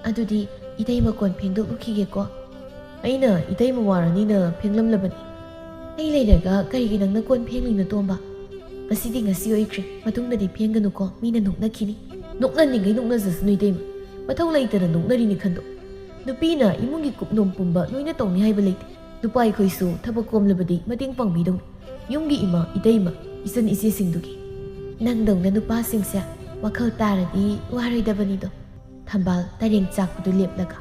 "ꯑꯗꯨꯗꯤ ꯏꯇꯩꯃ ꯀꯣꯟ ꯐꯦꯡꯗꯣꯛꯂꯨꯈꯤꯒꯦꯀꯣ"꯫ "ꯑꯩꯅ ꯏꯇꯩꯃ ꯋꯥꯔꯅꯤꯅ ꯐꯦꯡꯂꯝꯂꯕꯅꯤ"꯫ "ꯑꯩ ꯂꯩꯔꯒ ꯀꯔꯤꯒꯤ ꯅꯪꯅ ꯀꯣꯟ ꯐꯦꯡꯂꯤꯅꯣ ꯇꯣꯝꯕ? ꯉꯁꯤꯗꯤ ꯉꯁꯤ ꯑꯣꯏꯈ꯭ꯔꯦ, ꯃꯇꯨꯡꯗꯗꯤ ꯐꯦꯡꯒꯅꯨꯀꯣ, ꯃꯤꯅ ꯅꯣꯛꯅꯈꯤꯅꯤ"꯫ "ꯅꯣꯛꯅꯅꯤꯡꯉꯩ ꯅꯣꯛꯅꯖꯁꯅꯨ ꯏꯇꯩꯃ, ꯃꯊꯧ ꯂꯩꯇꯅ ꯅꯣꯛꯅꯔꯤꯅꯤ ꯈꯟꯗꯣꯛ꯫ ꯅꯨꯄꯤꯅ ꯏꯃꯨꯡꯒꯤ ꯀꯨꯞꯅꯣꯝ ꯄꯨꯝꯕ ꯂꯣꯏꯅ ꯇꯧꯅꯤ ꯍꯥꯏꯕ ꯂꯩꯇꯦ꯫ ꯅꯨꯄꯥ ꯑꯩꯈꯣꯏꯁꯨ ꯊꯕꯛ ꯀꯣꯝꯂꯕꯗꯤ ꯃꯇꯦꯡ ꯄꯥꯡꯕꯤꯗꯧꯅꯤ"꯫ ꯌꯨꯝꯒꯤ ꯏꯃꯥ, ꯏꯇꯩꯃ, ꯏꯆꯟ ꯏꯆꯦꯁꯤꯡꯗꯨꯒꯤ꯫ ꯅꯪꯗꯧꯅ ꯅꯨꯄꯥꯁꯤꯡꯁꯦ ꯋꯥꯈꯜ ꯇꯥꯔꯗꯤ ꯋꯥꯔꯣꯏꯗꯕꯅꯤꯗꯣ꯫ ꯊꯝꯕꯥꯜ ꯇꯔꯦꯡ ꯆꯥꯛꯄꯗꯨ ꯂꯦꯞꯂꯒ,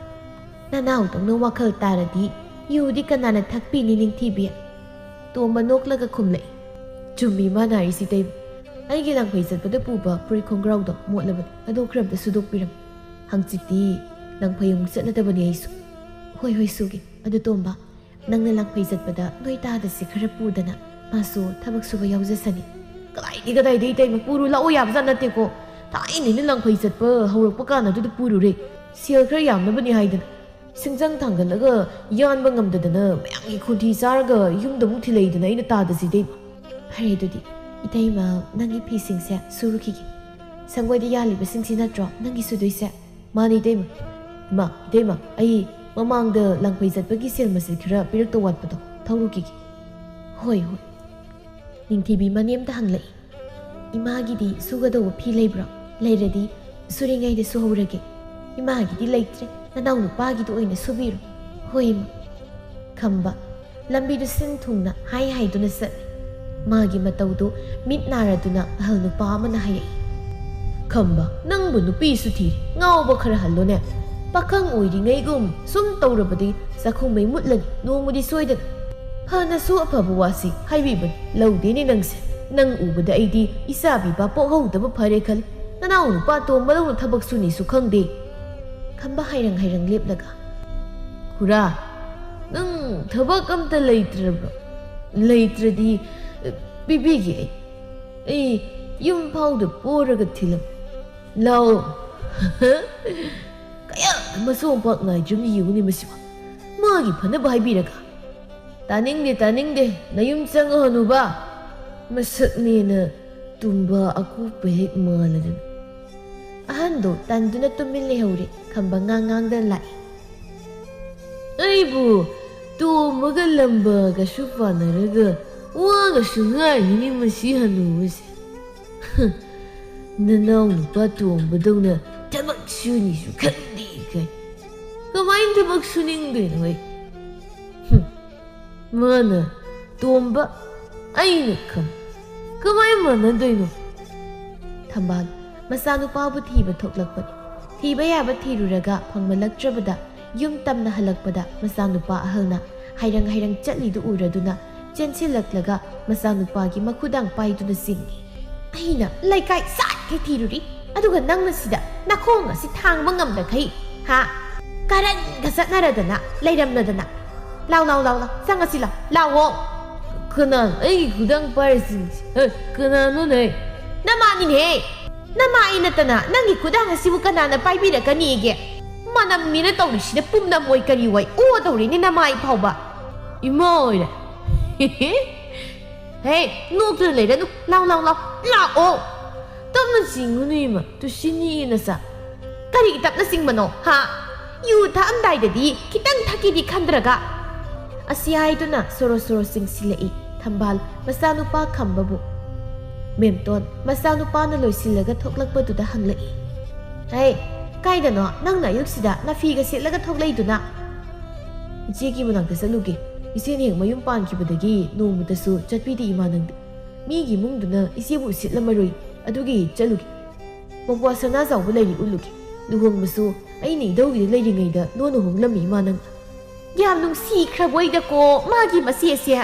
"ꯅꯅꯥꯎꯗꯧꯅ ꯋꯥꯈꯜ ꯇꯥꯔꯗꯤ ꯌꯨꯗꯤ ꯀꯅꯥꯅ ꯊꯛꯄꯤꯅꯤ ꯅꯤꯡꯊꯤꯕꯤ?" ꯇꯣꯝꯕ ꯅꯣꯛꯂꯒ ꯈꯨꯝꯂꯛꯏ꯫ "ꯆꯨꯝꯃꯤ ꯃꯥꯅ ꯍꯥꯏꯔꯤꯁꯤ ꯏꯇꯩꯃ꯫ ꯑꯩꯒꯤ ꯂꯥꯡꯐꯩ ꯆꯠꯄꯗ ꯄꯨꯕ ꯐꯨꯔꯤꯠ ꯈꯣꯡꯒ꯭ꯔꯥꯎꯗꯣ ꯃꯣꯠꯂꯕꯅꯤ, ꯑꯗꯨ ꯈꯔ ꯑꯝꯇ ꯁꯨꯗꯣꯛꯄꯤꯔꯝꯃꯨ꯫ ꯍꯪꯆꯤꯠꯇꯤ ꯂꯥꯡꯐꯩ ꯑꯃꯨꯛ ꯆꯠꯅꯗꯕꯅꯤ ꯑꯩꯁꯨ꯫" "ꯍꯣꯏ ꯍꯣꯏ ꯁꯨꯒꯦ꯫ ꯑꯗꯨ ꯇꯣꯝꯕ, ꯅꯪꯅ ꯂꯥꯡꯐꯩ ꯆꯠꯄꯗ ꯅꯣꯏ ꯇꯥꯗꯁꯤ ꯈꯔ ꯄꯨꯗꯅ ꯃꯥꯁꯨ ꯊꯕꯛ ꯁꯨꯕ ꯌꯥꯎꯖꯁꯅꯤ꯫" "ꯀꯗꯥꯏꯗꯤ ꯀꯗꯥꯏꯗ ꯏꯇꯩꯃ, ꯄꯨꯔꯨ ꯂꯥꯛꯑꯣ ꯌꯥꯕꯖꯥꯠ ꯅꯠꯇꯦꯀꯣ꯫ ꯊꯥꯏꯅꯩꯅ ꯂꯥꯡꯐꯩ ꯆꯠꯄ ꯍꯧꯔꯛꯄ ꯀꯥꯟ ꯑꯗꯨꯗ ꯄꯨꯔꯨꯔꯦ꯫ ꯁꯦꯜ ꯈꯔ ꯌꯥꯝꯅꯕꯅꯤ ꯍꯥꯏꯗꯅ꯫ ꯁꯤꯡꯖꯪ ꯊꯥꯡꯒꯠꯂꯒ ꯌꯥꯟꯕ ꯉꯝꯗꯗꯅ ꯃꯌꯥꯝꯒꯤ ꯈꯣꯟꯊꯤ ꯆꯥꯔꯒ ꯌꯨꯝꯗ ꯑꯃꯨꯛ ꯊꯤꯜꯂꯛꯏꯗꯅ ꯑꯩꯅ ꯇꯥꯗꯁꯤ ꯏꯇꯩꯃ꯫" "ꯐꯔꯦ ꯑꯗꯨꯗꯤ ꯏꯇꯩꯃ, ꯅꯪꯒꯤ ꯐꯤꯁꯤꯡꯁꯦ ꯁꯨꯔꯨꯈꯤꯒꯦ꯫ ꯁꯪꯒꯣꯏꯗ ꯌꯥꯜꯂꯤꯕꯁꯤꯡꯁꯤ ꯅꯠꯇ꯭ꯔꯣ ꯅꯪꯒꯤ ꯁꯨꯗꯣꯏꯁꯦ?" "ꯃꯥꯅꯤ ꯏꯇꯩꯃ꯫ ꯏꯃꯥ, ꯏꯇꯩꯃ, ꯑꯩ ꯃꯃꯥꯡꯗ ꯂꯥꯡꯐꯩ ꯆꯠꯄꯒꯤ ꯁꯦꯜ ꯃꯆꯤꯠ ꯈꯔ ꯄꯤꯔꯛꯇ ꯋꯥꯠꯄꯗꯣ ꯊꯧꯔꯨꯈꯤꯒꯦ꯫" "ꯍꯣꯏ ꯍꯣꯏ꯫" ꯅꯤꯡꯊꯤꯕꯤ ꯃꯅꯦꯝꯇ ꯍꯪꯂꯛꯏ꯫ "ꯏꯃꯥꯒꯤꯗꯤ ꯁꯨꯒꯗꯧꯕ ꯐꯤ ꯂꯩꯕ꯭ꯔꯣ? ꯂꯩꯔꯗꯤ ꯁꯨꯔꯤꯉꯩꯗ ꯁꯨꯍꯧꯔꯒꯦ꯫" "ꯏꯃꯥꯒꯤꯗꯤ ꯂꯩꯇ꯭ꯔꯦ, ꯅꯅꯥꯎ ꯅꯨꯄꯥꯒꯤꯗꯨ ꯑꯣꯏꯅ ꯁꯨꯕꯤꯔꯣ꯫" "ꯍꯣꯏ ꯏꯃꯥ꯫" ꯈꯝꯕ ꯂꯝꯕꯤꯗꯨ ꯁꯤꯟ ꯊꯨꯡꯅ ꯍꯥꯏ ꯍꯥꯏꯗꯨꯅ ꯆꯠꯂꯤ꯫ ꯃꯥꯒꯤ ꯃꯇꯧꯗꯨ ꯃꯤꯠ ꯅꯥꯔꯗꯨꯅ ꯑꯍꯜ ꯅꯨꯄꯥ ꯑꯃꯅ ꯍꯥꯏꯔꯛꯏ꯫ "ꯈꯝꯕ, ꯅꯪꯕꯨ ꯅꯨꯄꯤꯁꯨ ꯊꯤꯔꯤ, ꯉꯥꯎꯕ ꯈꯔ ꯍꯜꯂꯣꯅꯦ꯫ ꯄꯥꯈꯪ ꯑꯣꯏꯔꯤꯉꯩꯒꯨꯝ ꯁꯨꯝ ꯇꯧꯔꯕꯗꯤ ꯆꯥꯛꯈꯨꯝ ꯃꯩ ꯃꯨꯠꯂꯅꯤ ꯅꯣꯡꯃꯗꯤ ꯁꯣꯏꯗꯅ꯫ ꯐꯅꯁꯨ ꯑꯐꯕ ꯋꯥꯁꯤ ꯍꯥꯏꯕꯤꯕꯅꯤ, ꯂꯧꯗꯦꯅꯦ ꯅꯪꯁꯦ꯫ ꯅꯪ ꯎꯕꯗ ꯑꯩꯗꯤ ꯏꯆꯥ ꯄꯤꯕ ꯄꯣꯛꯍꯧꯗꯕ ꯐꯔꯦ ꯈꯜꯂꯤ꯫ ꯅꯅꯥꯎ ꯅꯨꯄꯥ ꯇꯣꯝꯕꯗꯧꯅ ꯊꯕꯛ ꯁꯨꯅꯤꯁꯨ ꯈꯪꯗꯦ꯫" ꯈꯝꯕ ꯍꯥꯏꯔꯪ ꯍꯥꯏꯔꯪ ꯂꯦꯞꯂꯒ, "ꯈꯨꯔꯥ, ꯅꯪ ꯊꯕꯛ ꯑꯝꯇ ꯂꯩꯇ꯭ꯔꯕ꯭ꯔꯣ? ꯂꯩꯇ꯭ꯔꯗꯤ, ꯑ, ꯄꯤꯕꯤꯒꯦ ꯑꯩ꯫ ꯑꯩ ꯌꯨꯝ ꯐꯥꯎꯗ ꯄꯣꯔꯒ ꯊꯤꯜꯂꯝ꯫ ꯂꯥꯛꯑꯣ꯫" ꯀꯌꯥ ꯃꯁꯣꯡ ꯄꯥꯛ ꯅꯥꯏꯗ꯭ꯔꯕꯅꯤ ꯌꯦꯡꯉꯨꯅꯦ ꯃꯁꯤꯕꯨ꯫ ꯃꯥꯒꯤ ꯐꯅꯕ ꯍꯥꯏꯕꯤꯔꯒ꯫ "ꯇꯥꯅꯤꯡꯗꯦ, ꯇꯥꯅꯤꯡꯗꯦ, ꯅꯌꯨꯝ ꯆꯪꯉꯣ ꯍꯅꯨꯕ꯫ ꯃꯁꯛꯅꯦꯅ ꯇꯨꯝꯕ ꯑꯀꯨꯞꯄ ꯍꯦꯛ ꯃꯥꯜꯂꯗꯅ꯫" ꯑꯍꯟꯗꯣ ꯇꯟꯗꯨꯅ ꯇꯨꯃꯤꯟ ꯂꯩꯍꯧꯔꯦ꯫ ꯈꯝꯕ ꯉꯥꯡ ꯉꯥꯡꯗꯅ ꯂꯥꯛꯏ꯫ "ꯑꯩꯕꯨ ꯇꯣꯝꯕꯒ ꯂꯝꯕꯒꯁꯨ ꯄꯥꯟꯅꯔꯒ ꯋꯥꯒꯁꯨ ꯉꯥꯡꯉꯤꯅꯦ ꯃꯁꯤ ꯍꯅꯨꯕꯁꯦ꯫ ꯅꯅꯥꯎ ꯅꯨꯄꯥ ꯇꯣꯝꯕꯗꯧꯅ ꯊꯕꯛ ꯁꯨꯅꯤꯁꯨ ꯈꯪꯗꯦ ꯀꯥꯏ꯫ ꯀꯃꯥꯏꯅ ꯊꯕꯛ ꯁꯨꯅꯤꯡꯗꯣꯏꯅꯣ ꯍꯩ? ꯍꯨꯝ, ꯃꯥꯅ ꯇꯣꯝꯕ ꯑꯩꯅ ꯈꯪ ꯀꯃꯥꯏ ꯃꯥꯟꯅꯗꯣꯏꯅꯣ? ꯊꯝꯕꯥꯜ ꯃꯆꯥꯅꯨꯄꯥꯕꯨ ꯊꯤꯕ ꯊꯣꯛꯂꯛꯄꯅꯤ꯫ ꯊꯤꯕ ꯌꯥꯕ ꯊꯤꯔꯨꯔꯒ ꯐꯪꯃꯜꯂꯛꯇ꯭ꯔꯕꯗ ꯌꯨꯝ ꯇꯝꯅ ꯍꯜꯂꯛꯄꯗ ꯃꯆꯥꯅꯨꯄꯥ ꯑꯍꯜꯅ ꯍꯥꯏꯔꯪ ꯍꯥꯏꯔꯪ ꯆꯠꯂꯤꯗꯨ ꯎꯔꯗꯨꯅ ꯆꯦꯟꯁꯤꯜꯂꯛꯂꯒ ꯃꯆꯥꯅꯨꯄꯥꯒꯤ ꯃꯈꯨꯗꯥꯡ ꯄꯥꯏꯗꯨꯅ ꯆꯤꯡꯏ꯫ ꯑꯩꯅ ꯂꯩꯀꯥꯏ ꯆꯥꯠꯈꯩ ꯊꯤꯔꯨꯔꯤ, ꯑꯗꯨꯒ ꯅꯪꯅ ꯁꯤꯗ ꯅꯈꯣꯡ ꯑꯁꯤ ꯊꯥꯡꯕ ꯉꯝꯗꯈꯩ, ꯍꯥ? ꯀꯔꯟꯒ ꯆꯠꯅꯔꯗꯅ ꯂꯩꯔꯝꯂꯗꯅ꯫ ꯂꯥꯎ, ꯂꯥꯎ, ꯂꯥꯎ, ꯂꯥꯎ, ꯆꯪꯉꯁꯤ ꯂꯥꯎ, ꯂꯥꯎꯑꯣ꯫ ꯀꯅꯥ? ꯑꯩꯒꯤ ꯈꯨꯗꯥꯡ ꯄꯥꯏꯔꯤꯁꯤꯡꯁꯤ? ꯍꯦ, ꯀꯅꯥꯅꯣꯅꯦ? ꯅꯃꯥꯅꯤꯅꯦ꯫ ꯅꯃꯥ ꯑꯩ ꯅꯠꯇꯅ ꯅꯪꯒꯤ ꯈꯨꯗꯥꯡ ꯑꯁꯤꯕꯨ ꯀꯅꯥꯅ ꯄꯥꯏꯕꯤꯔꯛꯀꯅꯤꯒꯦ? ꯃꯅꯝꯅꯤꯅ ꯇꯧꯔꯤꯁꯤꯅ ꯄꯨꯝꯅꯃꯣꯏ ꯀꯔꯤ ꯑꯣꯏ ꯑꯣ ꯇꯧꯔꯤꯅꯦ ꯅꯃꯥ ꯑꯩ ꯐꯥꯎꯕ꯫ ꯏꯃꯥ ꯑꯣꯏꯔꯦ꯫ ꯍꯦ, ꯅꯣꯛꯇꯨꯅ ꯂꯩꯔꯅꯨ꯫ ꯂꯥꯎ, ꯂꯥꯎ, ꯂꯥꯎ, ꯂꯥꯛꯑꯣ꯫ ꯇꯞꯅ ꯆꯤꯡꯉꯨꯅꯦ ꯏꯃꯥ, ꯇꯨꯁꯤꯅꯤꯌꯦ ꯅꯆꯥ꯫ ꯀꯔꯤꯒꯤ ꯇꯞꯅ ꯆꯤꯡꯕꯅꯣ, ꯍꯥ? ꯌꯨ ꯊꯛꯑꯝꯗꯥꯏꯗꯗꯤ ꯈꯤꯇꯪ ꯊꯛꯀꯦꯗꯤ ꯈꯟꯗ꯭ꯔꯒ꯫ ꯑꯁꯤ ꯍꯥꯏꯗꯨꯅ ꯁꯣꯔꯣ ꯁꯣꯔꯣ ꯆꯤꯡꯁꯤꯜꯂꯛꯏ ꯊꯝꯕꯥꯜ ꯃꯆꯥꯅꯨꯄꯥ ꯈꯝꯕꯕꯨ꯫ ꯃꯦꯝꯇꯣꯟ ꯃꯆꯥꯅꯨꯄꯥꯅ ꯂꯣꯏꯁꯤꯜꯂꯒ ꯊꯣꯛꯂꯛꯄꯗꯨꯗ ꯍꯪꯂꯛꯏ꯫ ꯍꯩ, ꯀꯥꯏꯗꯅꯣ ꯅꯪꯅ ꯑꯌꯨꯛꯁꯤꯗ ꯅꯐꯤꯒ ꯁꯦꯠꯂꯒ ꯊꯣꯛꯂꯛꯏꯗꯨꯅ? ꯏꯆꯦꯒꯤ ꯃꯅꯥꯛꯇ ꯆꯠꯂꯨꯒꯦ꯫ ꯏꯆꯦꯅ ꯍꯦꯛ ꯃꯌꯨꯝ ꯄꯥꯟꯈꯤꯕꯗꯒꯤ ꯅꯣꯡꯃꯇꯁꯨ ꯆꯠꯄꯤꯗꯦ ꯏꯃꯥ ꯅꯪꯗꯤ꯫ ꯃꯤꯒꯤ ꯏꯃꯨꯡꯗꯨꯅ ꯏꯆꯦꯕꯨ ꯎꯁꯤꯠꯂꯝꯃꯔꯣꯏ, ꯑꯗꯨꯒꯤ ꯆꯠꯂꯨꯒꯦ꯫ ꯃꯧꯄ꯭ꯋꯥ ꯁꯅꯥꯖꯥꯎꯕ ꯂꯩꯔꯤ ꯎꯠꯂꯨꯒꯦ꯫ ꯂꯨꯍꯣꯡꯕꯁꯨ ꯑꯩꯅ ꯏꯙꯧꯒꯤꯗ ꯂꯩꯔꯤꯉꯩꯗ ꯂꯣꯟꯅ ꯍꯣꯡꯂꯝꯃꯤ ꯏꯃꯥ ꯅꯪ꯫ ꯌꯥꯝ ꯅꯨꯡꯁꯤꯈ꯭ꯔꯕꯣꯏꯗꯀꯣ ꯃꯥꯒꯤ ꯃꯆꯦꯁꯦ꯫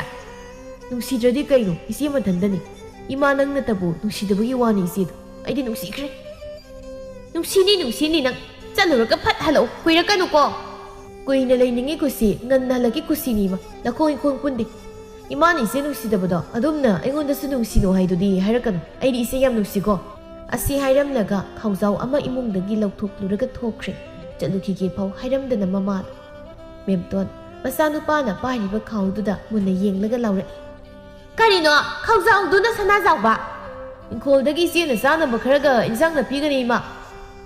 ꯅꯨꯡꯁꯤꯗ꯭ꯔꯗꯤ ꯀꯩꯅꯣ, ꯏꯆꯦ ꯃꯊꯟꯗꯅꯤ꯫ ꯏꯃꯥ ꯅꯪꯅꯇꯕꯨ ꯅꯨꯡꯁꯤꯗꯕꯒꯤ ꯋꯥꯅꯤ ꯏꯆꯦꯗꯣ꯫ ꯑꯩꯗꯤ ꯅꯨꯡꯁꯤꯈ꯭ꯔꯦ꯫ ꯅꯨꯡꯁꯤꯅꯤ, ꯅꯨꯡꯁꯤꯅꯤ ꯅꯪ꯫ ꯆꯠꯂꯨꯔꯒ ꯐꯠ ꯍꯜꯂꯛꯎ, ꯀꯨꯏꯔꯛꯀꯅꯨꯀꯣ꯫ ꯀꯨꯏꯅ ꯂꯩꯅꯤꯡꯉꯤ ꯀꯨꯁꯤ, ꯉꯟꯅ ꯍꯜꯂꯛꯀꯤ ꯀꯨꯁꯤꯅꯤ ꯏꯃꯥ꯫ ꯅꯈꯣꯡ ꯏꯈꯣꯡ ꯄꯨꯟꯗꯦ꯫ ꯏꯃꯥꯅ ꯏꯆꯦ ꯅꯨꯡꯁꯤꯗꯕꯗꯣ ꯑꯗꯨꯝꯅ ꯑꯩꯉꯣꯟꯗꯁꯨ ꯅꯨꯡꯁꯤꯅꯣ ꯍꯥꯏꯗꯨꯗꯤ ꯍꯥꯏꯔꯛꯀꯅꯨ꯫ ꯑꯩꯗꯤ ꯏꯆꯦ ꯌꯥꯝ ꯅꯨꯡꯁꯤꯀꯣ꯫ ꯑꯁꯤ ꯍꯥꯏꯔꯝꯂꯒ ꯈꯥꯎꯖꯥꯎ ꯑꯃ ꯏꯃꯨꯡꯗꯒꯤ ꯂꯧꯊꯣꯛꯂꯨꯔꯒ ꯊꯣꯛꯈ꯭ꯔꯦ꯫ ꯆꯠꯂꯨꯈꯤꯒꯦ ꯐꯥꯎ ꯍꯥꯏꯔꯝꯗꯅ ꯃꯃꯥꯗ꯫ ꯃꯦꯝꯇꯣꯟ ꯃꯆꯥꯅꯨꯄꯥꯅ ꯄꯥꯏꯔꯤꯕ ꯈꯥꯎꯗꯨꯗ ꯃꯨꯟꯅ ꯌꯦꯡꯂꯒ ꯂꯥꯎꯔꯛꯏ꯫ ꯀꯔꯤꯅꯣ? ꯈꯥꯎꯖꯥꯎꯗꯨꯅ ꯁꯅꯥꯖꯥꯎꯕ? ꯏꯪꯈꯣꯜꯗꯒꯤ ꯏꯆꯦꯅ ꯆꯥꯅꯕ ꯈꯔꯒ ꯏꯟꯁꯥꯡ ꯅꯥꯄꯤꯒꯅꯤ ꯏꯃꯥ꯫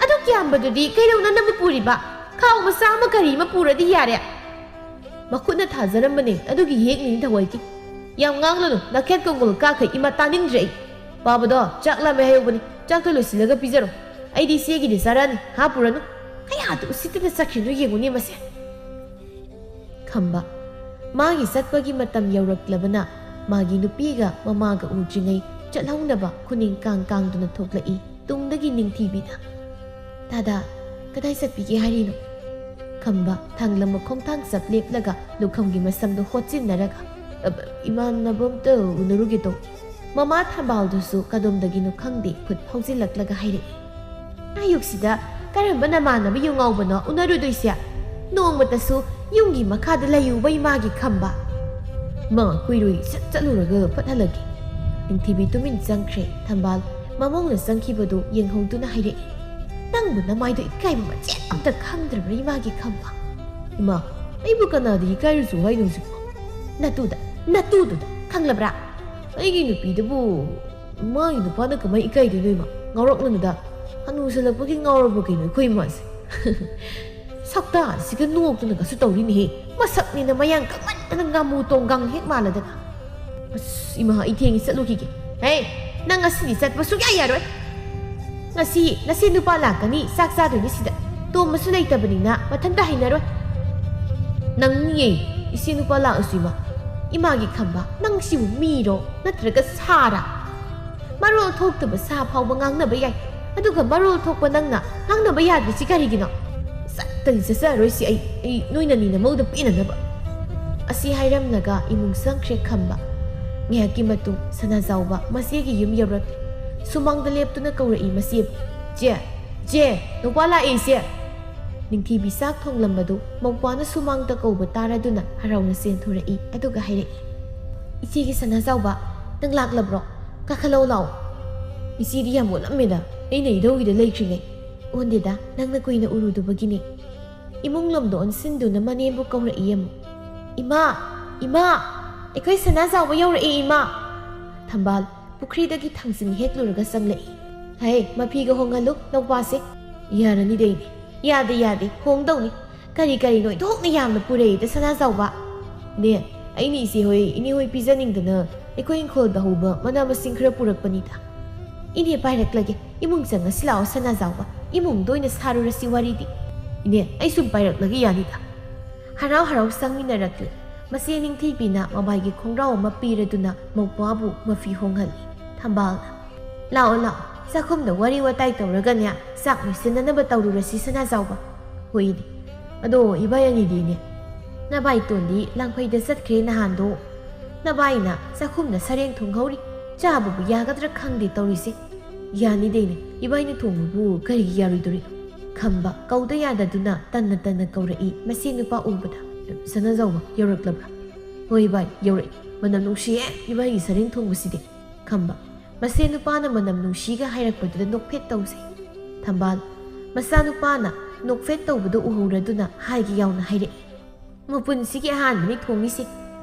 ꯑꯗꯨꯛ ꯌꯥꯝꯕꯗꯨꯗꯤ ꯀꯩꯗꯧꯅꯅꯕ ꯄꯨꯔꯤꯕ? ꯈꯥꯎ ꯃꯆꯥ ꯑꯃ ꯀꯔꯤ ꯑꯃ ꯄꯨꯔꯗꯤ ꯌꯥꯔꯦ꯫ ꯃꯈꯨꯠꯅ ꯊꯥꯖꯔꯝꯕꯅꯦ, ꯑꯗꯨꯒꯤ ꯍꯦꯛꯅꯤꯅ ꯊꯑꯣꯏꯀꯤ꯫ ꯌꯥꯝ ꯉꯥꯡꯂꯅꯨ, ꯅꯥꯈꯦꯠ ꯀꯣꯡꯒꯣꯜ ꯀꯥꯈꯩ ꯏꯃꯥ ꯇꯥꯅꯤꯡꯗ꯭ꯔꯦ ꯑꯩ꯫ ꯄꯥꯕꯗꯣ ꯆꯥꯛ ꯂꯥꯝꯃꯦ ꯍꯥꯏꯍꯧꯕꯅꯤ, ꯆꯥꯛꯇꯣ ꯂꯣꯏꯁꯤꯜꯂꯒ ꯄꯤꯖꯔꯣ꯫ ꯑꯩꯗꯤ ꯏꯆꯦꯒꯤꯗꯤ ꯆꯥꯔꯛꯑꯅꯤ, ꯍꯥꯞꯄꯨꯔꯅꯨ꯫ ꯀꯌꯥꯗ ꯎꯁꯤꯠꯇꯅ ꯆꯠꯈ꯭ꯔꯤꯅꯣ ꯌꯦꯡꯉꯨꯅꯦ ꯃꯁꯦ꯫ ꯈꯝꯕ꯫ ꯃꯥꯒꯤ ꯆꯠꯄꯒꯤ ꯃꯇꯝ ꯌꯧꯔꯛꯂꯕꯅ ꯃꯥꯒꯤ ꯅꯨꯄꯤꯒ ꯃꯃꯥꯒ ꯎꯗ꯭ꯔꯤꯉꯩ ꯆꯠꯍꯧꯅꯕ ꯈꯨꯅꯤꯡ ꯀꯥꯡ ꯀꯥꯡꯗꯨꯅ ꯊꯣꯛꯂꯛꯏ ꯇꯨꯡꯗꯒꯤ ꯅꯤꯡꯊꯤꯕꯤꯅ꯫ "ꯗꯥꯗꯥ, ꯀꯗꯥꯏ ꯆꯠꯄꯤꯒꯦ ꯍꯥꯏꯔꯤꯅꯣ?" ꯈꯝꯕ ꯊꯥꯡꯂꯝ ꯃꯈꯣꯡ ꯊꯥꯡ ꯆꯞ ꯂꯦꯞꯂꯒ ꯂꯨꯈꯝꯒꯤ ꯃꯁꯝꯗꯨ ꯍꯣꯠꯆꯤꯟꯅꯔꯒ, "ꯑꯕ, ꯏꯃꯥꯟꯅꯕ ꯑꯝꯇ ꯎꯅꯔꯨꯒꯦ ꯇꯧ꯫" ꯃꯃꯥ ꯊꯝꯕꯥꯜꯗꯨꯁꯨ ꯀꯗꯣꯝꯗꯒꯤꯅꯣ ꯈꯪꯗꯦ ꯈꯨꯠ ꯍꯧꯖꯤꯜꯂꯛꯂꯒ ꯍꯥꯏꯔꯛꯏ꯫ "ꯑꯌꯨꯛꯁꯤꯗ ꯀꯔꯝꯕ ꯅꯃꯥꯟꯅꯕ ꯌꯨ ꯉꯥꯎꯕꯅꯣ ꯎꯅꯔꯨꯗꯣꯏꯁꯦ? ꯅꯣꯡꯃꯇꯁꯨ ꯌꯨꯝꯒꯤ ꯃꯈꯥꯗ ꯂꯩꯌꯨꯕ ꯏꯃꯥꯒꯤ ꯈꯝꯕ?" "ꯃꯥ ꯀꯨꯏꯔꯣꯏ, ꯁꯠ ꯆꯠꯂꯨꯔꯒ ꯐꯠ ꯍꯜꯂꯛꯀꯦ꯫" ꯅꯤꯡꯊꯤꯕꯤ ꯇꯨꯃꯤꯟ ꯆꯪꯈ꯭ꯔꯦ꯫ ꯊꯝꯕꯥꯜ ꯃꯃꯧꯅ ꯆꯪꯈꯤꯕꯗꯨ ꯌꯦꯡꯍꯧꯗꯨꯅ ꯍꯥꯏꯔꯛꯏ, "ꯅꯪꯕꯨ ꯅꯃꯥꯏꯗꯣ ꯏꯀꯥꯏꯕ ꯃꯆꯦꯠ ꯑꯝꯇ ꯈꯪꯗ꯭ꯔꯕ꯭ꯔꯥ ꯏꯃꯥꯒꯤ ꯈꯝꯕ?" "ꯏꯃꯥ, ꯑꯩꯕꯨ ꯀꯅꯥꯗ ꯏꯀꯥꯏꯔꯨꯆꯣ ꯍꯥꯏꯅꯣ ꯍꯧꯖꯤꯛꯄꯣ?" "ꯅꯇꯨꯗ, ꯅꯇꯨꯗꯨꯗ, ꯈꯪꯂꯕ꯭ꯔꯥ?" "ꯑꯩꯒꯤ ꯅꯨꯄꯤꯗꯨꯕꯨ ꯃꯥꯒꯤ ꯅꯨꯄꯥꯅ ꯀꯃꯥꯏ ꯏꯀꯥꯏꯗꯣꯏꯅꯣ ꯏꯃꯥ? ꯉꯥꯎꯔꯛꯂꯅꯨꯗ꯫ ꯍꯅꯨꯁꯜꯂꯛꯄꯒꯤ ꯉꯥꯎꯔꯕ ꯀꯩꯅꯣ ꯑꯩꯈꯣꯏ ꯏꯃꯥꯁꯦ?" ꯁꯛꯇꯥꯁꯤꯒ ꯅꯣꯛꯇꯅꯒꯁꯨ ꯇꯧꯔꯤꯅꯦꯍꯦ꯫ ꯃꯁꯛꯅꯤꯅ ꯃꯌꯥꯡ ꯀꯪꯃꯟꯗꯅ ꯉꯥꯃꯨ ꯇꯣꯡꯒꯪ ꯍꯦꯛ ꯃꯥꯜꯂꯗꯅ꯫ ꯑꯁ, ꯏꯃꯥ, ꯑꯩ ꯊꯦꯡꯉꯦ, ꯆꯠꯂꯨꯈꯤꯒꯦ꯫ ꯍꯦ, ꯅꯪ ꯉꯁꯤꯗꯤ ꯆꯠꯄ ꯁꯨꯡꯌꯥ ꯌꯥꯔꯣꯏ꯫ ꯉꯁꯤ ꯅꯁꯤ ꯅꯨꯄꯥ ꯂꯥꯛꯀꯅꯤ, ꯆꯥꯛ ꯆꯥꯗꯣꯏꯅꯤ ꯁꯤꯗ꯫ ꯇꯣꯝꯕꯁꯨ ꯂꯩꯇꯕꯅꯤꯅ ꯃꯊꯟꯇ ꯍꯩꯅꯔꯣꯏ꯫ ꯅꯪꯅꯤꯌꯦ, ꯏꯁꯤ ꯅꯨꯄꯥ ꯂꯥꯛꯑꯁꯨ ꯏꯃꯥ꯫ ꯏꯃꯥꯒꯤ ꯈꯝꯕ, ꯅꯪ ꯁꯤꯕꯨ ꯃꯤꯔꯣ ꯅꯠꯇ꯭ꯔꯒ ꯁꯥꯔꯥ? ꯃꯔꯣꯜ ꯊꯣꯛꯇꯕ ꯁꯥ ꯐꯥꯎꯕ ꯉꯥꯡꯅꯕ ꯌꯥꯏ, ꯑꯗꯨꯒ ꯃꯔꯣꯜ ꯊꯣꯛꯄ ꯅꯪꯅ ꯉꯥꯡꯅꯕ ꯌꯥꯗ꯭ꯔꯤꯁꯤ ꯀꯔꯤꯒꯤꯅꯣ? ꯆꯠꯇꯗꯤ ꯆꯠꯆꯔꯔꯣꯏꯁꯤ ꯑꯩ, ꯑꯩ ꯅꯣꯏꯅꯅꯤ ꯅꯃꯧꯗ ꯄꯦꯟꯅꯅꯕ꯫ ꯑꯁꯤ ꯍꯥꯏꯔꯝꯂꯒ ꯏꯃꯨꯡ ꯆꯪꯈ꯭ꯔꯦ ꯈꯝꯕ꯫ ꯉꯥꯏꯍꯥꯛꯀꯤ ꯃꯇꯨꯡ ꯁꯅꯥꯖꯥꯎꯕ ꯃꯆꯦꯒꯤ ꯌꯨꯝ ꯌꯧꯔꯛꯂꯦ꯫ ꯁꯨꯃꯥꯡꯗ ꯂꯦꯞꯇꯨꯅ ꯀꯧꯔꯛꯏ ꯃꯆꯦꯕꯨ, "ꯆꯦ, ꯆꯦ, ꯅꯨꯄꯥ ꯂꯥꯛꯑꯦ ꯏꯆꯦ!" ꯅꯤꯡꯊꯤꯕꯤ ꯆꯥꯛ ꯊꯣꯡꯂꯝꯕꯗꯨ ꯃꯧꯄ꯭ꯋꯥꯅ ꯁꯨꯃꯥꯡꯗ ꯀꯧꯕ ꯇꯥꯔꯗꯨꯅ ꯍꯔꯥꯎꯅ ꯆꯦꯟꯊꯣꯔꯛꯏ, ꯑꯗꯨꯒ ꯍꯥꯏꯔꯛꯏ, "ꯏꯆꯦꯒꯤ ꯁꯅꯥꯖꯥꯎꯕ, ꯅꯪ ꯂꯥꯛꯂꯕ꯭ꯔꯣ? ꯀꯥꯈꯠꯂꯛꯑꯣ ꯂꯥꯛꯑꯣ꯫ ꯏꯆꯦꯗꯤ ꯌꯥꯝ ꯑꯣꯜꯂꯝꯃꯦꯗ, ꯑꯩꯅ ꯏꯙꯧꯒꯤꯗ ꯂꯩꯇ꯭ꯔꯤꯉꯩ꯫" "ꯑꯣꯟꯗꯦꯗ, ꯅꯪꯅ ꯀꯨꯏꯅ ꯎꯔꯨꯗꯕꯒꯤꯅꯦ꯫" ꯏꯃꯨꯡ ꯂꯣꯝꯗ ꯑꯣꯟꯁꯤꯟꯗꯨꯅ ꯃꯅꯦꯝꯕꯨ ꯀꯧꯔꯛꯏ ꯑꯃꯨꯛ꯫ "ꯏꯃꯥ! ꯏꯃꯥ! ꯑꯩꯈꯣꯏ ꯁꯅꯥꯖꯥꯎꯕ ꯌꯧꯔꯛꯑꯦ, ꯏꯃꯥ!" ꯊꯝꯕꯥꯜ ꯄꯨꯈ꯭ꯔꯤꯗꯒꯤ ꯊꯥꯡꯖꯤꯡ ꯍꯦꯛꯂꯨꯔꯒ ꯆꯪꯂꯛꯏ꯫ "ꯍꯩ, ꯃꯐꯤꯒ ꯍꯣꯡꯍꯜꯂꯨ, ꯅꯧꯄꯥꯁꯦ꯫" "ꯌꯥꯔꯅꯤꯗ ꯏꯅꯦ꯫" "ꯌꯥꯗꯦ, ꯌꯥꯗꯦ, ꯍꯣꯡꯗꯧꯅꯤ꯫ ꯀꯔꯤ ꯀꯔꯤꯅꯣ ꯏꯟꯊꯣꯛꯅ ꯌꯥꯝꯅ ꯄꯨꯔꯛꯏꯗ ꯁꯅꯥꯖꯥꯎꯕ꯫" "ꯏꯅꯦ, ꯑꯩꯅ ꯏꯆꯦ ꯍꯣꯏ, ꯏꯅꯦ ꯍꯣꯏ ꯄꯤꯖꯅꯤꯡꯗꯅ ꯑꯩꯈꯣꯏ ꯏꯪꯈꯣꯜꯗ ꯍꯧꯕ ꯃꯅꯥ ꯃꯁꯤꯡ ꯈꯔ ꯄꯨꯔꯛꯄꯅꯤꯗ꯫" "ꯏꯅꯦ ꯄꯥꯏꯔꯛꯂꯒꯦ, ꯏꯃꯨꯡ ꯆꯪꯉꯁꯤ ꯂꯥꯛꯑꯣ ꯁꯅꯥꯖꯥꯎꯕ, ꯏꯃꯨꯡꯗ ꯑꯣꯏꯅ ꯁꯥꯔꯨꯔꯁꯤ ꯋꯥꯔꯤꯗꯤ꯫" "ꯏꯅꯦ, ꯑꯩ ꯁꯨꯝ ꯄꯥꯏꯔꯛꯂꯒꯦ ꯌꯥꯅꯤꯗ꯫" ꯍꯔꯥꯎ ꯍꯔꯥꯎ ꯆꯪꯃꯤꯟꯅꯔꯛꯂꯦ꯫ ꯃꯆꯦ ꯅꯤꯡꯊꯤꯕꯤꯅ ꯃꯕꯥꯏꯒꯤ ꯈꯣꯡꯒ꯭ꯔꯥꯎ ꯑꯃ ꯄꯤꯔꯗꯨꯅ ꯃꯧꯄ꯭ꯋꯥꯕꯨ ꯃꯐꯤ ꯍꯣꯡꯍꯜꯂꯤ꯫ ꯊꯝꯕꯥꯜꯅ, "ꯂꯥꯛꯑꯣ, ꯂꯥꯛꯑꯣ, ꯆꯥꯛꯈꯨꯝꯗ ꯋꯥꯔꯤ ꯋꯥꯇꯥꯏ ꯇꯧꯔꯒꯅꯦ, ꯆꯥꯛ ꯂꯣꯏꯁꯤꯟꯅꯅꯕ ꯇꯧꯔꯨꯔꯁꯤ, ꯁꯅꯥꯖꯥꯎꯕ꯫" "ꯍꯣꯏꯅꯦ꯫ ꯑꯗꯣ ꯏꯕꯥꯏ ꯑꯅꯤꯗꯤꯅꯦ?" "ꯅꯕꯥꯏꯇꯣꯟꯗꯤ ꯂꯥꯡꯐꯩꯗ ꯆꯠꯈ꯭ꯔꯦ ꯅꯍꯥꯟꯗꯣ꯫ ꯅꯕꯥꯏꯅ ꯆꯥꯛꯈꯨꯝꯗ ꯁꯔꯦꯡ ꯊꯣꯡꯍꯧꯔꯤ꯫ ꯆꯥꯕꯕꯨ ꯌꯥꯒꯗ꯭ꯔꯥ ꯈꯪꯗꯦ ꯇꯧꯔꯤꯁꯦ꯫" "ꯌꯥꯅꯤꯗꯦꯅꯦ, ꯏꯕꯥꯏꯅ ꯊꯣꯡꯕꯕꯨ ꯀꯔꯤꯒꯤ ꯌꯥꯔꯣꯏꯗꯣꯔꯤꯅꯣ?" ꯈꯝꯕ ꯀꯧꯗ ꯌꯥꯗꯗꯨꯅ ꯇꯟꯅ ꯇꯟꯅ ꯀꯧꯔꯛꯏ ꯃꯆꯦ ꯅꯨꯄꯥ ꯎꯕꯗ꯫ "ꯁꯅꯥꯖꯥꯎꯕ ꯌꯧꯔꯛꯂꯕ꯭ꯔꯥ?" "ꯍꯣꯏ ꯏꯕꯥꯏ, ꯌꯧꯔꯛꯏ꯫ ꯃꯅꯝ ꯅꯨꯡꯁꯤꯌꯦ ꯏꯕꯥꯏꯒꯤ ꯁꯔꯦꯡ ꯊꯣꯡꯕꯁꯤꯗꯤ꯫" ꯈꯝꯕ, ꯃꯆꯦ ꯅꯨꯄꯥꯅ ꯃꯅꯝ ꯅꯨꯡꯁꯤꯒ ꯍꯥꯏꯔꯛꯄꯗꯨꯗ ꯅꯣꯛꯐꯦꯠ ꯇꯧꯖꯩ꯫ ꯊꯝꯕꯥꯜ, ꯃꯆꯥꯅꯨꯄꯥꯅ ꯅꯣꯛꯐꯦꯠ ꯇꯧꯕꯗꯨ ꯎꯍꯧꯔꯗꯨꯅ ꯍꯥꯏꯒꯦ ꯌꯥꯎꯅ ꯍꯥꯏꯔꯛꯏ꯫ "ꯃꯄꯨꯟꯁꯤꯒꯤ ꯑꯍꯥꯟꯕꯅꯤ ꯊꯣꯡꯉꯤꯁꯦ꯫